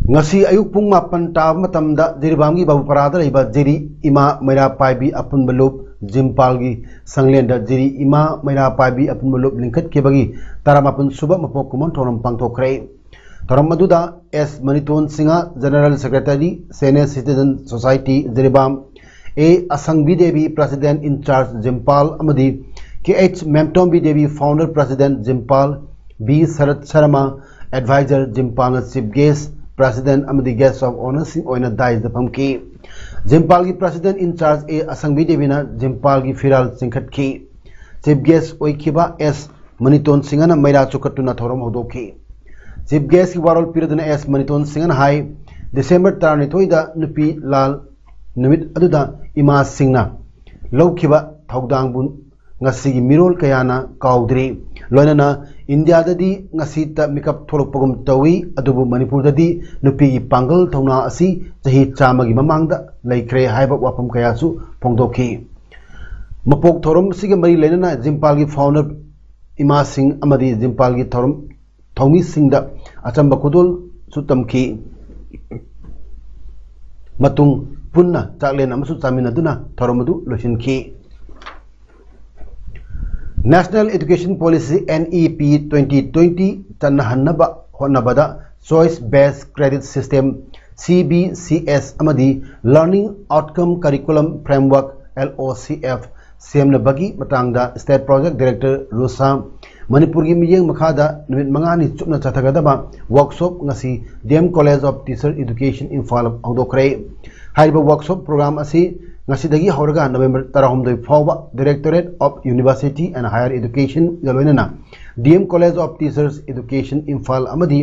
ꯉꯁꯤ ꯑꯌꯨꯛ ꯄꯨꯡ ꯃꯥꯄꯟ ꯇꯥꯕ ꯃꯇꯝꯗ ꯖꯤꯔꯤꯕꯥꯝꯒꯤ ꯕꯥꯕꯨꯄꯥꯔꯥꯗ ꯂꯩꯕ ꯖꯤꯔꯤ ꯏꯃꯥ ꯃꯩꯔꯥ ꯄꯥꯏꯕꯤ ꯑꯄꯨꯟꯕ ꯂꯨꯞ ꯖꯤꯝꯄꯥꯜꯒꯤ ꯁꯪꯂꯦꯟꯗ ꯖꯤꯔꯤ ꯏꯃꯥ ꯃꯩꯔꯥ ꯄꯥꯏꯕꯤ ꯑꯄꯨꯟꯕ ꯂꯨꯞ ꯂꯤꯡꯈꯠꯈꯤꯕꯒꯤ ꯇꯔꯥꯃꯥꯄꯟ ꯁꯨꯕ ꯃꯄꯣꯛ ꯀꯨꯝꯑꯣꯟ ꯊꯧꯔꯝ ꯄꯥꯡꯊꯣꯛꯈ꯭ꯔꯦ꯫ ꯊꯧꯔꯝ ꯑꯗꯨꯗ ꯑꯦꯁ ꯃꯅꯤꯇꯣꯟ Singh, General Secretary, Senior Citizen Society, Jiribam, A ꯑꯁꯪꯕꯤ Devi, President in Charge, Jimpal, ꯑꯃꯗꯤ K H Memtombi Devi, Founder President, Jimpal, B Sarat Sharma, Advisor, ꯖꯤꯝꯄꯥꯜꯅ Chief Guest, President ꯑꯃꯗꯤ Guest of Honourꯁꯤꯡ ꯑꯣꯏꯅ dais the ꯐꯝꯈꯤ꯫ ꯖꯤꯝꯄꯥꯜꯒꯤ President in Charge A ꯑꯁꯪꯕꯤ ꯗꯦꯕꯤꯅ ꯖꯤꯝꯄꯥꯜꯒꯤ ꯐꯤꯔꯥꯜ ꯆꯤꯡꯈꯠꯈꯤ꯫ Chief Guest ꯑꯣꯏꯈꯤꯕ ꯑꯦꯁ ꯃꯅꯤꯇꯣꯟ ꯁꯤꯡꯍꯅ ꯃꯩꯔꯥ ꯆꯨꯈꯠꯇꯨꯅ ꯊꯧꯔꯝ ꯍꯧꯗꯣꯛꯈꯤ꯫ Chief Guest ꯀꯤ ꯋꯥꯔꯣꯜ ꯄꯤꯔꯗꯨꯅ ꯑꯦꯁ ꯃꯅꯤꯇꯣꯟ ꯁꯤꯡꯍꯅ ꯍꯥꯏ, ꯗꯤꯁꯦꯝꯕꯔ ꯇꯔꯥꯅꯤꯊꯣꯏꯗ ꯅꯨꯄꯤ ꯂꯥꯜ ꯅꯨꯃꯤꯠ ꯑꯗꯨꯗ ꯏꯃꯥꯁꯤꯡꯅ ꯂꯧꯈꯤꯕ ꯊꯧꯗꯥꯡꯕꯨ ꯉꯁꯤꯒꯤ ꯃꯤꯔꯣꯜ ꯀꯌꯥꯅ ꯀꯥꯎꯗ꯭ꯔꯤ꯫ ꯂꯣꯏꯅꯅ ꯏꯟꯗꯤꯌꯥꯗꯗꯤ ꯉꯁꯤꯇ ꯃꯤꯀꯞ ꯊꯣꯛꯂꯛꯄꯒꯨꯝ ꯇꯧꯏ, ꯑꯗꯨꯕꯨ ꯃꯅꯤꯄꯨꯔꯗꯗꯤ ꯅꯨꯄꯤꯒꯤ ꯄꯥꯡꯒꯜ ꯊꯧꯅꯥ ꯑꯁꯤ ꯆꯍꯤ ꯆꯥꯝꯃꯒꯤ ꯃꯃꯥꯡꯗ ꯂꯩꯈ꯭ꯔꯦ ꯍꯥꯏꯕ ꯋꯥꯐꯝ ꯀꯌꯥꯁꯨ ꯐꯣꯡꯗꯣꯛꯈꯤ꯫ ꯃꯄꯣꯛ ꯊꯧꯔꯝ ꯑꯁꯤꯒ ꯃꯔꯤ ꯂꯩꯅꯅ ꯖꯤꯝꯄꯥꯜꯒꯤ Founder ꯏꯃꯥꯁꯤꯡ ꯑꯃꯗꯤ ꯖꯤꯝꯄꯥꯜꯒꯤ ꯊꯧꯔꯝ ꯊꯧꯃꯤꯁꯤꯡꯗ ꯑꯆꯝꯕ ꯈꯨꯗꯣꯜꯁꯨ ꯇꯝꯈꯤ꯫ ꯃꯇꯨꯡ ꯄꯨꯟꯅ ꯆꯥꯛꯂꯦꯟ ꯑꯃꯁꯨ ꯆꯥꯃꯤꯟꯅꯗꯨꯅ ꯊꯧꯔꯝ ꯑꯗꯨ ꯂꯣꯏꯁꯤꯟꯈꯤ꯫ National Education Policy, N E P twenty twenty ꯆꯠꯅꯍꯟꯅꯕ ꯍꯣꯠꯅꯕꯗ Choice Based Credit System, C B C S, ꯑꯃꯗꯤ Learning Outcome Curriculum Framework, L O C F, ꯁꯦꯝꯅꯕꯒꯤ ꯃꯇꯥꯡꯗ State Project Director ꯔꯨꯁꯥ ꯃꯅꯤꯄꯨꯔꯒꯤ ꯃꯤꯠꯌꯦꯡ ꯃꯈꯥꯗ ꯅꯨꯃꯤꯠ ꯃꯉꯥꯅꯤ ꯆꯨꯞꯅ ꯆꯠꯊꯒꯗꯕ workshop ꯉꯁꯤ D M College of Teacher Education Imphal ꯍꯧꯗꯣꯛꯈ꯭ꯔꯦ꯫ ꯍꯥꯏꯔꯤꯕ workshop program ꯑꯁꯤ ꯉꯁꯤꯗꯒꯤ ꯍꯧꯔꯒ ꯅꯕꯦꯝꯕꯔ ꯇꯔꯥꯍꯨꯝꯗꯣꯏ ꯐꯥꯎꯕ Directorate of University and Higher Education ꯒ ꯂꯣꯏꯅꯅ D M College of Teachers Education Imphal ꯑꯃꯗꯤ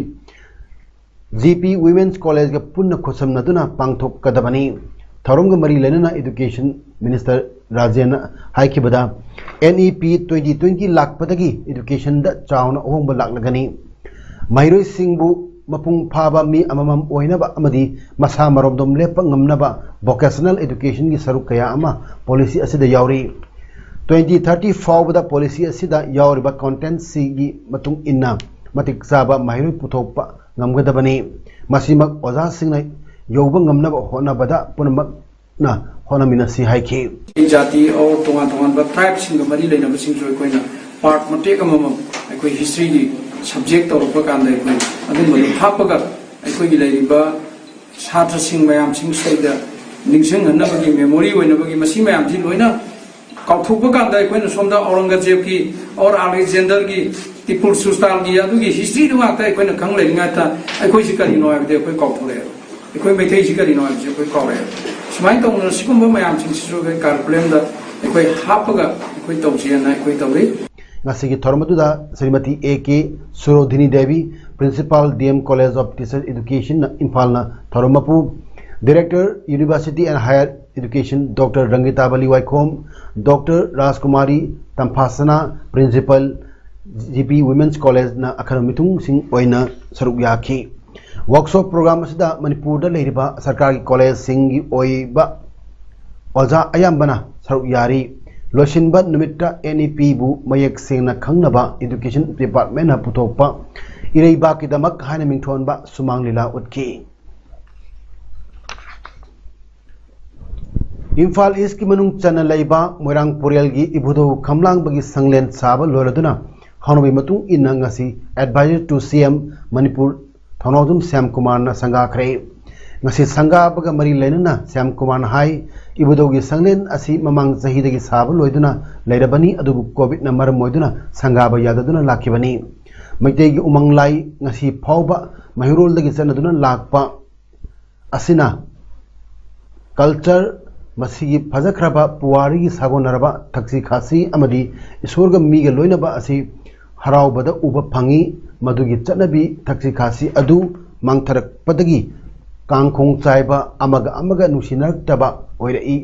G P Women's College ꯒ ꯄꯨꯟꯅ ꯈꯨꯠꯁꯝꯅꯗꯨꯅ ꯄꯥꯡꯊꯣꯛꯀꯗꯕꯅꯤ꯫ ꯊꯧꯔꯝꯒ ꯃꯔꯤ ꯂꯩꯅꯅ Education Minister ꯔꯥꯖꯦꯟꯅ ꯍꯥꯏꯈꯤꯕꯗ, N E P twenty twenty ꯂꯥꯛꯄꯗꯒꯤ education ꯗ ꯆꯥꯎꯅ ꯑꯍꯣꯡꯕ ꯂꯥꯛꯂꯒꯅꯤ꯫ ꯃꯍꯩꯔꯣꯏꯁꯤꯡꯕꯨ ꯃꯄꯨꯡ ꯐꯥꯕ ꯃꯤ ꯑꯃꯃꯝ ꯑꯣꯏꯅꯕ ꯑꯃꯗꯤ ꯃꯁꯥ ꯃꯔꯣꯝꯗꯣꯝ ꯂꯦꯞꯄ ꯉꯝꯅꯕ vocational education ꯒꯤ ꯁꯔꯨꯛ ꯀꯌꯥ ꯑꯃ policy ꯑꯁꯤꯗ ꯌꯥꯎꯔꯤ꯫ Twenty thirty ꯐꯥꯎꯕꯗ policy ꯑꯁꯤꯗ ꯌꯥꯎꯔꯤꯕ content ꯁꯤꯒꯤ ꯃꯇꯨꯡ ꯏꯟꯅ ꯃꯇꯤꯛ ꯆꯥꯕ ꯃꯍꯩꯔꯣꯏ ꯄꯨꯊꯣꯛꯄ ꯉꯝꯒꯗꯕꯅꯤ꯫ ꯃꯁꯤꯃꯛ ꯑꯣꯖꯥꯁꯤꯡꯅ ꯌꯧꯕ ꯉꯝꯅꯕ ꯍꯣꯠꯅꯕꯗ ꯄꯨꯝꯅꯃꯛꯅ ꯍꯣꯠꯅꯃꯤꯟꯅꯁꯤ ꯍꯥꯏꯈꯤ꯫ ꯑꯩ ꯖꯥꯇꯤ ꯑꯣꯔ ꯇꯣꯉꯥꯟ ꯇꯣꯉꯥꯟꯕ ꯇ꯭ꯔꯥꯏꯕꯁꯤꯡꯒ ꯃꯔꯤ ꯂꯩꯅꯕꯁꯤꯡꯁꯨ ꯑꯩꯈꯣꯏꯅ ꯄꯥꯔꯠ ꯃꯇꯦꯛ ꯑꯃꯃꯝ ꯑꯩꯈꯣꯏ ꯍꯤꯁꯇ꯭ꯔꯤꯒꯤ ꯁꯕꯖꯦꯛ ꯇꯧꯔꯛꯄ ꯀꯥꯟꯗ ꯑꯩꯈꯣꯏ ꯑꯗꯨꯝꯕꯗꯨ ꯍꯥꯞꯄꯒ ꯑꯩꯈꯣꯏꯒꯤ ꯂꯩꯔꯤꯕ ꯁꯥꯇ꯭ꯔꯁꯤꯡ ꯃꯌꯥꯝꯁꯤꯡꯁꯤꯗ ꯅꯤꯡꯁꯤꯡꯍꯟꯅꯕꯒꯤ, ꯃꯦꯃꯣꯔꯤ ꯑꯣꯏꯅꯕꯒꯤ, ꯃꯁꯤ ꯃꯌꯥꯝꯁꯤ ꯂꯣꯏꯅ ꯀꯥꯎꯊꯣꯛꯄ ꯀꯥꯟꯗ ꯑꯩꯈꯣꯏꯅ ꯁꯣꯝꯗ ꯑꯧꯔꯪꯒꯖꯦꯕꯀꯤ ꯑꯣꯔ ꯑꯂꯦꯛꯖꯦꯟꯗꯔꯒꯤ, ꯇꯤꯄꯨ ꯁꯨꯜꯇꯥꯟꯒꯤ ꯑꯗꯨꯒꯤ ꯍꯤꯁꯇ꯭ꯔꯤꯗꯨ ꯉꯥꯛꯇ ꯑꯩꯈꯣꯏꯅ ꯈꯪ ꯂꯩꯔꯤꯉꯩꯗ ꯑꯩꯈꯣꯏꯁꯤ ꯀꯔꯤꯅꯣ ꯍꯥꯏꯕꯗꯤ ꯑꯩꯈꯣꯏ ꯀꯥꯎꯊꯣꯛꯂꯛꯑꯦꯕ꯫ ꯑꯩꯈꯣꯏ ꯃꯩꯇꯩꯁꯤ ꯀꯔꯤꯅꯣ ꯍꯥꯏꯕꯁꯤ ꯑꯩꯈꯣꯏ ꯀꯥꯎꯔꯛꯑꯦꯕ꯫ ꯁꯨꯃꯥꯏꯅ ꯇꯧꯗꯅ ꯁꯤꯒꯨꯝꯕ ꯃꯌꯥꯝꯁꯤꯡꯁꯤꯁꯨ ꯑꯩꯈꯣꯏ ꯀꯥꯔꯤꯀꯨꯂꯝꯗ ꯑꯩꯈꯣꯏ ꯍꯥꯞꯄꯒ ꯑꯩꯈꯣꯏ ꯇꯧꯁꯦꯅ ꯑꯩꯈꯣꯏ ꯇꯧꯔꯤ꯫ ꯉꯁꯤꯒꯤ ꯊꯧꯔꯝ ꯑꯗꯨꯗ Shrimati A K ꯁꯨꯔꯣꯙꯤꯅꯤ Devi, Principal D M College of Teacher Education ꯏꯝꯐꯥꯜꯅ ꯊꯧꯔꯝ ꯃꯄꯨ, Director University and Higher Education Doctor ꯔꯪꯒꯤꯇꯥꯕꯂꯤ ꯋꯥꯏꯈꯣꯝ, Doctor ꯔꯥꯖꯀꯨꯃꯥꯔꯤ ꯇꯝꯐꯥꯁꯅꯥ, Principal G P Women's Collegeꯅ ꯑꯈꯟꯅ ꯃꯤꯊꯨꯡꯁꯤꯡ ꯑꯣꯏꯅ ꯁꯔꯨꯛ ꯌꯥꯈꯤ꯫ ꯋꯥꯔꯛꯁꯣꯞ ꯄ꯭ꯔꯣꯒ꯭ꯔꯥꯝ ꯑꯁꯤꯗ ꯃꯅꯤꯄꯨꯔꯗ ꯂꯩꯔꯤꯕ ꯁꯔꯀꯥꯔꯒꯤ ꯀꯣꯂꯦꯖꯁꯤꯡꯒꯤ ꯑꯣꯏꯕ ꯑꯣꯖꯥ ꯑꯌꯥꯝꯕꯅ ꯁꯔꯨꯛ ꯌꯥꯔꯤ꯫ ꯂꯣꯏꯁꯤꯟꯕ ꯅꯨꯃꯤꯠꯇ N E Pꯕꯨ ꯃꯌꯦꯛ ꯁꯦꯡꯅ ꯈꯪꯅꯕ Education Departmentꯅ ꯄꯨꯊꯣꯛꯄ ꯏꯔꯩꯕꯥꯛꯀꯤꯗꯃꯛ ꯍꯥꯏꯅ ꯃꯤꯡꯊꯣꯟꯕ ꯁꯨꯃꯥꯡ ꯂꯤꯂꯥ ꯎꯠꯈꯤ꯫ ꯏꯝꯐꯥꯜ ꯏꯁꯀꯤ ꯃꯅꯨꯡ ꯆꯟꯅ ꯂꯩꯕ ꯃꯣꯏꯔꯥꯡ ꯄꯨꯔꯦꯜꯒꯤ ꯏꯕꯨꯙꯧ ꯈꯝꯂꯥꯡꯕꯒꯤ ꯁꯪꯂꯦꯟ ꯁꯥꯕ ꯂꯣꯏꯔꯗꯨꯅ ꯍꯧꯅꯕꯤ ꯃꯇꯨꯡ ꯏꯟꯅ ꯉꯁꯤ Advisor to C M Manipur ꯊꯧꯅꯥꯎꯖꯝ ꯁ꯭ꯌꯥꯝꯀꯨꯃꯥꯔꯅ ꯁꯪꯒꯥꯈ꯭ꯔꯦ꯫ ꯉꯁꯤ ꯁꯪꯒꯥꯕꯒ ꯃꯔꯤ ꯂꯩꯅꯅ ꯁ꯭ꯌꯥꯝꯀꯨꯃꯥꯔꯅ ꯍꯥꯏ, ꯏꯕꯨꯙꯧꯒꯤ ꯁꯪꯂꯦꯟ ꯑꯁꯤ ꯃꯃꯥꯡ ꯆꯍꯤꯗꯒꯤ ꯁꯥꯕ ꯂꯣꯏꯗꯨꯅ ꯂꯩꯔꯕꯅꯤ, ꯑꯗꯨꯕꯨ ꯀꯣꯚꯤꯗꯅ ꯃꯔꯝ ꯑꯣꯏꯗꯨꯅ ꯁꯪꯒꯥꯕ ꯌꯥꯗꯗꯨꯅ ꯂꯥꯛꯈꯤꯕꯅꯤ꯫ ꯃꯩꯇꯩꯒꯤ ꯎꯃꯪ ꯂꯥꯏ ꯉꯁꯤ ꯐꯥꯎꯕ ꯃꯩꯍꯧꯔꯣꯜꯗꯒꯤ ꯆꯠꯅꯗꯨꯅ ꯂꯥꯛꯄ ꯑꯁꯤꯅ ꯀꯜꯆꯔ, ꯃꯁꯤꯒꯤ ꯐꯖꯈ꯭ꯔꯕ ꯄꯨꯋꯥꯔꯤꯒꯤ ꯁꯥꯒꯣꯟꯅꯔꯕ ꯊꯛꯁꯤ ꯈꯥꯁꯤ ꯑꯃꯗꯤ ꯏꯁꯣꯔꯒ ꯃꯤꯒ ꯂꯣꯏꯅꯕ ꯑꯁꯤ ꯍꯔꯥꯎꯕꯗ ꯎꯕ ꯐꯪꯏ꯫ ꯃꯗꯨꯒꯤ ꯆꯠꯅꯕꯤ ꯊꯛꯁꯤ ꯈꯥꯁꯤ ꯑꯗꯨ ꯃꯥꯡꯊꯔꯛꯄꯗꯒꯤ ꯀꯥꯡꯈꯣꯡ ꯆꯥꯏꯕ, ꯑꯃꯒ ꯑꯃꯒ ꯅꯨꯡꯁꯤꯅꯔꯛꯇꯕ ꯑꯣꯏꯔꯛꯏ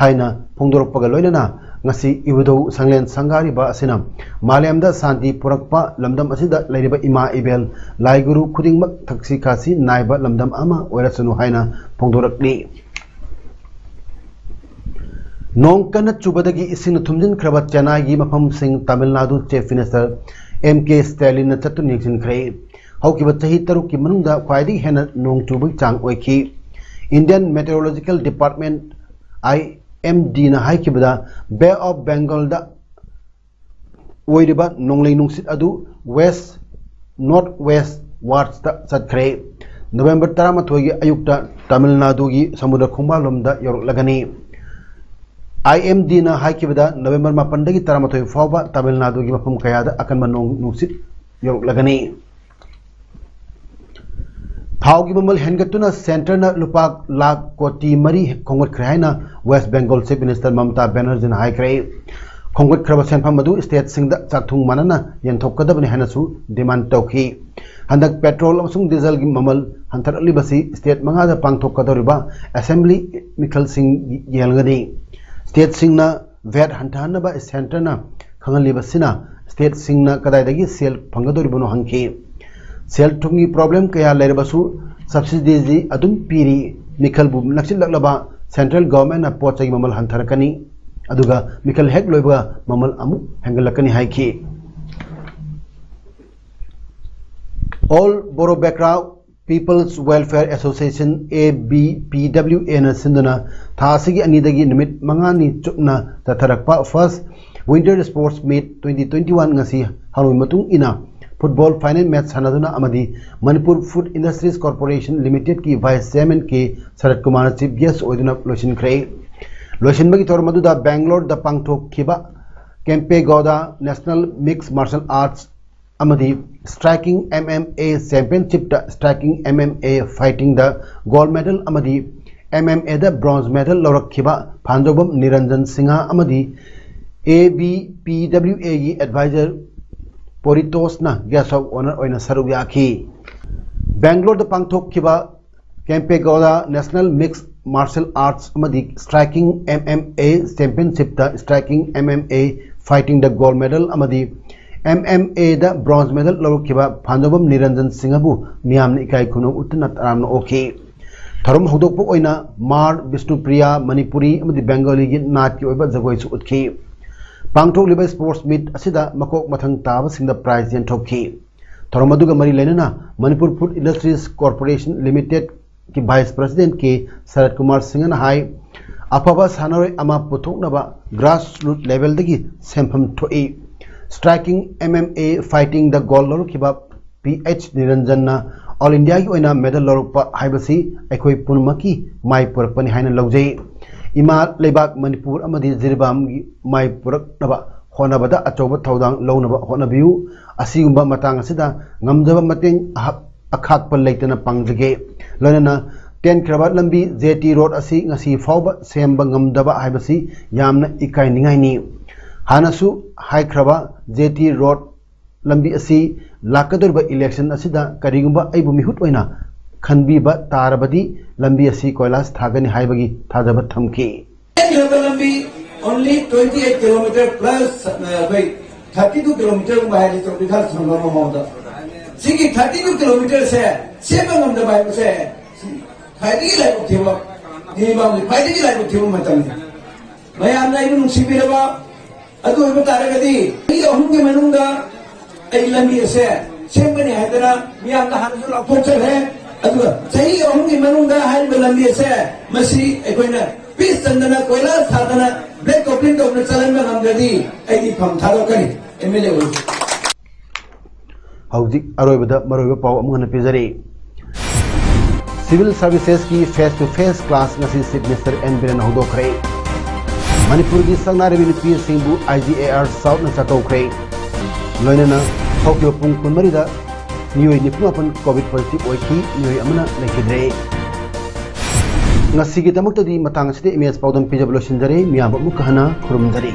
ꯍꯥꯏꯅ ꯐꯣꯡꯗꯣꯔꯛꯄꯒ ꯂꯣꯏꯅꯅ ꯉꯁꯤ ꯏꯕꯨꯙꯧ ꯁꯪꯂꯦꯟ ꯁꯪꯒꯥꯔꯤꯕ ꯑꯁꯤꯅ ꯃꯥꯂꯦꯝꯗ ꯁꯥꯟꯇꯤ ꯄꯨꯔꯛꯄ, ꯂꯝꯗꯝ ꯑꯁꯤꯗ ꯂꯩꯔꯤꯕ ꯏꯃꯥ ꯏꯕꯦꯜ ꯂꯥꯏꯒꯨꯔꯨ ꯈꯨꯗꯤꯡꯃꯛ ꯊꯛꯁꯤ ꯈꯥꯁꯤ ꯅꯥꯏꯕ ꯂꯝꯗꯝ ꯑꯃ ꯑꯣꯏꯔꯁꯅꯨ ꯍꯥꯏꯅ ꯐꯣꯡꯗꯣꯔꯛꯂꯤ꯫ ꯅꯣꯡ ꯀꯟꯅ ꯆꯨꯕꯗꯒꯤ ꯏꯁꯤꯡꯅ ꯊꯨꯝꯖꯤꯟꯈ꯭ꯔꯕ ꯆꯦꯟꯅꯥꯏꯒꯤ ꯃꯐꯝꯁꯤꯡ Tamil Nadu Chief Minister M K Stallinꯅ ꯆꯠꯇꯨꯅ ꯌꯦꯡꯁꯤꯟꯈ꯭ꯔꯦ꯫ ꯍꯧꯈꯤꯕ ꯆꯍꯤ ꯇꯔꯨꯛꯀꯤ ꯃꯅꯨꯡꯗ ꯈ꯭ꯋꯥꯏꯗꯒꯤ ꯍꯦꯟꯅ ꯅꯣꯡ ꯆꯨꯕꯒꯤ ꯆꯥꯡ ꯑꯣꯏꯈꯤ꯫ Indian Meteorological Department, I M D ꯅ ꯍꯥꯏꯈꯤꯕꯗ, Bay of Bengalꯗ ꯑꯣꯏꯔꯤꯕ ꯅꯣꯡꯂꯩ ꯅꯨꯡꯁꯤꯠ ꯑꯗꯨ west north west wards ꯇ ꯆꯠꯈ꯭ꯔꯦ꯫ ꯅꯕꯦꯝꯕꯔ ꯇꯔꯥꯃꯥꯊꯣꯏꯒꯤ ꯑꯌꯨꯛꯇ ꯇꯥꯃꯤꯜ ꯅꯥꯗꯨꯒꯤ ꯁꯃꯨꯗ꯭ꯔ ꯈꯣꯡꯕꯥꯜꯂꯣꯝꯗ ꯌꯧꯔꯛꯂꯒꯅꯤ꯫ I M D ꯅ ꯍꯥꯏꯈꯤꯕꯗ, ꯅꯕꯦꯝꯕꯔ ꯃꯥꯄꯟꯗꯒꯤ ꯇꯔꯥꯃꯥꯊꯣꯏ ꯐꯥꯎꯕ ꯇꯥꯃꯤꯜ ꯅꯥꯗꯨꯒꯤ ꯃꯐꯝ ꯀꯌꯥꯗ ꯑꯀꯟꯕ ꯅꯣꯡ ꯅꯨꯡꯁꯤꯠ ꯌꯧꯔꯛꯂꯒꯅꯤ꯫ ꯊꯥꯎꯒꯤ ꯃꯃꯜ ꯍꯦꯟꯒꯠꯇꯨꯅ centreꯅ ꯂꯨꯄꯥ ꯂꯥꯈ ꯀꯣꯇꯤ ꯃꯔꯤ ꯈꯣꯝꯒꯠꯈ꯭ꯔꯦ ꯍꯥꯏꯅ West Bengal Chief Minister ꯃꯃꯇꯥ ꯕꯦꯅꯔꯖꯤꯅ ꯍꯥꯏꯈ꯭ꯔꯦ꯫ ꯈꯣꯝꯒꯠꯈ꯭ꯔꯕ ꯁꯦꯟꯐꯝ ꯑꯗꯨ stateꯁꯤꯡꯗ ꯆꯥꯛꯊꯨꯡ ꯃꯥꯟꯅꯅ ꯌꯦꯟꯊꯣꯛꯀꯗꯕꯅꯤ ꯍꯥꯏꯅꯁꯨ demand ꯇꯧꯈꯤ꯫ ꯍꯟꯗꯛ petrol ꯑꯃꯁꯨꯡ dieselꯒꯤ ꯃꯃꯜ ꯍꯟꯊꯔꯛꯂꯤꯕꯁꯤ state ꯃꯉꯥꯗ ꯄꯥꯡꯊꯣꯛꯀꯗꯧꯔꯤꯕ assembly ꯃꯤꯈꯜꯁꯤꯡ ꯌꯦꯡꯂꯒꯅꯤ꯫ Stateꯁꯤꯡꯅ vat ꯍꯟꯊꯍꯟꯅꯕ centreꯅ ꯈꯪꯍꯜꯂꯤꯕꯁꯤꯅ stateꯁꯤꯡꯅ ꯀꯗꯥꯏꯗꯒꯤ ꯁꯦꯜ ꯐꯪꯒꯗꯧꯔꯤꯕꯅꯣ ꯍꯪꯈꯤ꯫ ꯁꯦꯜ ꯊꯨꯝꯒꯤ problem ꯀꯌꯥ ꯂꯩꯔꯕꯁꯨ subsidy ꯑꯗꯨꯝ ꯄꯤꯔꯤ꯫ ꯃꯤꯈꯜꯕꯨ ꯅꯛꯁꯤꯜꯂꯛꯂꯕ central governmentꯅ ꯄꯣꯠ ꯆꯩꯒꯤ ꯃꯃꯜ ꯍꯟꯊꯔꯛꯀꯅꯤ, ꯑꯗꯨꯒ ꯃꯤꯈꯜ ꯍꯦꯛ ꯂꯣꯏꯕꯒ ꯃꯃꯜ ꯑꯃꯨꯛ ꯍꯦꯟꯒꯠꯂꯛꯀꯅꯤ ꯍꯥꯏꯈꯤ꯫ All Bodo Bekra People's Welfare Association, A B P W Aꯅ ꯁꯤꯟꯗꯨꯅ ꯊꯥ ꯑꯁꯤꯒꯤ ꯑꯅꯤꯗꯒꯤ ꯅꯨꯃꯤꯠ ꯃꯉꯥꯅꯤ ꯆꯨꯞꯅ ꯆꯠꯊꯔꯛꯄ First Winter Sports Meet twenty twenty-one ꯉꯁꯤ ꯍꯧꯔꯕ ꯃꯇꯨꯡ ꯏꯟꯅ football final match ꯁꯥꯟꯅꯗꯨꯅ ꯑꯃꯗꯤ Manipur Food Industries Corporation Limitedꯀꯤ Vice Chairman ꯀꯦ ꯁꯔꯠ ꯀꯨꯃꯥꯔꯅ Chief Guest ꯑꯣꯏꯗꯨꯅ ꯂꯣꯏꯁꯤꯟꯈ꯭ꯔꯦ꯫ ꯂꯣꯏꯁꯤꯟꯕꯒꯤ ꯊꯧꯔꯝ ꯑꯗꯨꯗ Bangaloreꯗ ꯄꯥꯡꯊꯣꯛꯈꯤꯕ Kempegowda National Mixed Martial Arts ꯑꯃꯗꯤ Striking M M A Championshipꯇ Striking M M A Fightingꯗ gold medal ꯑꯃꯗꯤ M M Aꯗ bronze medal ꯂꯧꯔꯛꯈꯤꯕ ꯐꯥꯟꯖꯧꯕꯝ ꯅꯤꯔꯟꯖꯟ Singh ꯑꯃꯗꯤ A B P W Aꯒꯤ advisor ꯄꯣꯔꯤꯇꯣꯁꯅ guest of honour ꯑꯣꯏꯅ ꯁꯔꯨꯛ ꯌꯥꯈꯤ꯫ ꯕꯦꯡꯒ꯭ꯂꯣꯔꯗ ꯄꯥꯡꯊꯣꯛꯈꯤꯕ Kempegowda National Mixed Martial Arts ꯑꯃꯗꯤ Striking M M A Championshipꯇ Striking M M A Fightingꯗ gold medal ꯑꯃꯗꯤ M M Aꯗ bronze medal ꯂꯧꯔꯛꯈꯤꯕ ꯐꯥꯟꯖꯧꯕꯝ ꯅꯤꯔꯟꯖꯟ ꯁꯤꯡꯍꯕꯨ ꯃꯤꯌꯥꯝꯅ ꯏꯀꯥꯏ ꯈꯨꯝꯅꯕ ꯎꯠꯇꯨꯅ ꯇꯔꯥꯝꯅ ꯑꯣꯛꯈꯤ꯫ ꯊꯧꯔꯝ ꯍꯧꯗꯣꯛꯄ ꯑꯣꯏꯅ ꯃꯥꯔ ꯕꯤꯁꯅꯨꯄ꯭ꯔꯤꯌꯥ, ꯃꯅꯤꯄꯨꯔꯤ ꯑꯃꯗꯤ ꯕꯦꯡꯒꯣꯂꯤꯒꯤ ꯅꯥꯠꯀꯤ ꯑꯣꯏꯕ ꯖꯒꯣꯏꯁꯨ ꯎꯠꯈꯤ꯫ ꯄꯥꯡꯊꯣꯛꯂꯤꯕ sports meet ꯑꯁꯤꯗ ꯃꯀꯣꯛ ꯃꯊꯪ ꯇꯥꯕꯁꯤꯡꯗ prize ꯌꯦꯟꯊꯣꯛꯈꯤ꯫ ꯊꯧꯔꯝ ꯑꯗꯨꯒ ꯃꯔꯤ ꯂꯩꯅꯅ Manipur Food Industries Corporation Limited ꯀꯤ Vice President ꯀꯦ ꯁꯔꯠ ꯀꯨꯃꯥꯔ ꯁꯤꯡꯍꯅ ꯍꯥꯏ, ꯑꯐꯕ ꯁꯥꯟꯅꯔꯣꯏ ꯑꯃ ꯄꯨꯊꯣꯛꯅꯕ grassroots levelꯗꯒꯤ ꯁꯦꯟꯐꯝ ꯊꯣꯛꯏ꯫ Striking, M M A, fightingꯗ gold ꯂꯧꯔꯛꯈꯤꯕ ꯄꯤ ꯑꯩꯆ ꯅꯤꯔꯟꯖꯟꯅ All Indiaꯒꯤ ꯑꯣꯏꯅ medal ꯂꯧꯔꯛꯄ ꯍꯥꯏꯕꯁꯤ ꯑꯩꯈꯣꯏ ꯄꯨꯝꯅꯃꯛꯀꯤ ꯃꯥꯏ ꯄꯨꯔꯛꯄꯅꯤ ꯍꯥꯏꯅ ꯂꯧꯖꯩ꯫ ꯏꯃꯥ ꯂꯩꯕꯥꯛ ꯃꯅꯤꯄꯨꯔ ꯑꯃꯗꯤ ꯖꯤꯔꯤꯕꯥꯝꯒꯤ ꯃꯥꯏ ꯄꯨꯔꯛꯅꯕ ꯍꯣꯠꯅꯕꯗ ꯑꯆꯧꯕ ꯊꯧꯗꯥꯡ ꯂꯧꯅꯕ ꯍꯣꯠꯅꯕꯤꯌꯨ꯫ ꯑꯁꯤꯒꯨꯝꯕ ꯃꯇꯥꯡ ꯑꯁꯤꯗ ꯉꯝꯖꯕ ꯃꯇꯦꯡ ꯑꯍꯛ-, ꯑꯈꯥꯛꯄ ꯂꯩꯇꯅ ꯄꯥꯡꯖꯒꯦ꯫ ꯂꯣꯏꯅꯅ ꯇꯦꯟꯈ꯭ꯔꯕ ꯂꯝꯕꯤ J T Road ꯑꯁꯤ ꯉꯁꯤ ꯐꯥꯎꯕ ꯁꯦꯝꯕ ꯉꯝꯗꯕ ꯍꯥꯏꯕꯁꯤ ꯌꯥꯝꯅ ꯏꯀꯥꯏꯅꯤꯡꯉꯥꯏꯅꯤ꯫ ꯍꯥꯟꯅꯁꯨ ꯍꯥꯏꯈ꯭ꯔꯕ J T Road ꯂꯝꯕꯤ ꯑꯁꯤ ꯂꯥꯛꯀꯗꯧꯔꯤꯕ election ꯑꯁꯤꯗ ꯀꯔꯤꯒꯨꯝꯕ ꯑꯩꯕꯨ ꯃꯤꯍꯨꯠ ꯑꯣꯏꯅ ꯈꯟꯕꯤꯕ ꯇꯥꯔꯕꯗꯤ ꯂꯝꯕꯤ ꯑꯁꯤ ꯀꯣꯏꯂꯥꯁ ꯊꯥꯒꯅꯤ ꯍꯥꯏꯕꯒꯤ ꯊꯥꯖꯕ ꯊꯝꯈꯤ꯫ ꯂꯝꯕꯤ only twenty eight kilometer plus, ꯑ, ꯑꯩꯈꯣꯏ thirty two kilometer ꯒꯨꯝꯕ ꯍꯥꯏꯔꯗꯤ ꯇ꯭ꯔꯣꯄꯤꯀꯦꯜ ꯁꯪꯒꯝ ꯃꯃꯥꯡꯗ꯫ ꯁꯤꯒꯤ thirty two kilometer ꯁꯦ ꯁꯦꯝꯕ ꯉꯝꯗꯕ ꯍꯥꯏꯕꯁꯦ ꯈ꯭ꯋꯥꯏꯗꯒꯤ ꯂꯥꯏꯕꯛ ꯊꯤꯕ, ꯖꯤꯔꯤꯕꯥꯝꯒꯤ ꯈ꯭ꯋꯥꯏꯗꯒꯤ ꯂꯥꯏꯕꯛ ꯊꯤꯕ ꯃꯇꯝꯅꯤ꯫ ꯃꯌꯥꯝꯅ ꯑꯩꯕꯨ ꯅꯨꯡꯁꯤꯕꯤꯔꯕ, ꯑꯗꯨ ꯑꯣꯏꯕ ꯇꯥꯔꯒꯗꯤ ꯆꯍꯤ ꯑꯍꯨꯝꯒꯤ ꯃꯅꯨꯡꯗ ꯑꯩ ꯂꯝꯕꯤ ꯑꯁꯦ ꯁꯦꯝꯒꯅꯤ ꯍꯥꯏꯗꯅ ꯃꯤꯌꯥꯝꯗ ꯍꯥꯟꯅꯁꯨ ꯂꯥꯎꯊꯣꯛꯆꯈ꯭ꯔꯦ꯫ ꯑꯗꯨꯒ ꯆꯍꯤ ꯑꯍꯨꯝꯒꯤ ꯃꯅꯨꯡꯗ ꯍꯥꯏꯔꯤꯕ ꯂꯝꯕꯤ ꯑꯁꯦ ꯃꯁꯤ ꯑꯩꯈꯣꯏꯅ ꯄꯤꯁ ꯆꯟꯗꯅ, ꯀꯣꯏꯂꯥꯁ ꯊꯥꯗꯅ, black topping ꯇꯧꯗꯅ ꯆꯜꯍꯟꯕ ꯉꯝꯗ꯭ꯔꯗꯤ ꯑꯩꯗꯤ ꯐꯝ ꯊꯥꯗꯣꯛꯀꯅꯤ, M L A ꯑꯣꯏꯕ꯫ ꯍꯧꯖꯤꯛ ꯑꯔꯣꯏꯕꯗ ꯃꯔꯨꯑꯣꯏꯕ ꯄꯥꯎ ꯑꯃꯨꯛ ꯍꯟꯅ ꯄꯤꯖꯔꯤ꯫ Civil Servicesꯀꯤ face to face class ꯉꯁꯤ Chief Minister N ꯕꯤꯔꯦꯟꯅ ꯍꯧꯗꯣꯛꯈ꯭ꯔꯦ꯫ ꯃꯅꯤꯄꯨꯔꯒꯤ ꯁꯛꯅꯥꯏꯔꯕꯤ ꯅꯨꯄꯤꯁꯤꯡꯕꯨ I G A R Southꯅ ꯆꯥꯛꯀꯧꯈ꯭ꯔꯦ꯫ ꯂꯣꯏꯅꯅ ꯍꯧꯈꯤꯕ ꯄꯨꯡ ꯀꯨꯟꯃꯔꯤꯗ ꯃꯤꯑꯣꯏ ꯅꯤꯐꯨ ꯃꯥꯄꯟ COVID positive ꯑꯣꯏꯈꯤ, ꯃꯤꯑꯣꯏ ꯑꯃꯅ ꯂꯩꯈꯤꯗ꯭ꯔꯦ꯫ ꯉꯁꯤꯒꯤꯗꯃꯛꯇꯗꯤ ꯃꯇꯥꯡ ꯑꯁꯤꯗ ꯏꯃꯦꯖ ꯄꯥꯎꯗꯝ ꯄꯤꯖꯕ ꯂꯣꯏꯁꯤꯟꯖꯔꯦ꯫ ꯃꯤꯌꯥꯝꯕ ꯑꯃꯨꯛꯀ ꯍꯟꯅ ꯈꯨꯔꯨꯝꯖꯔꯤ꯫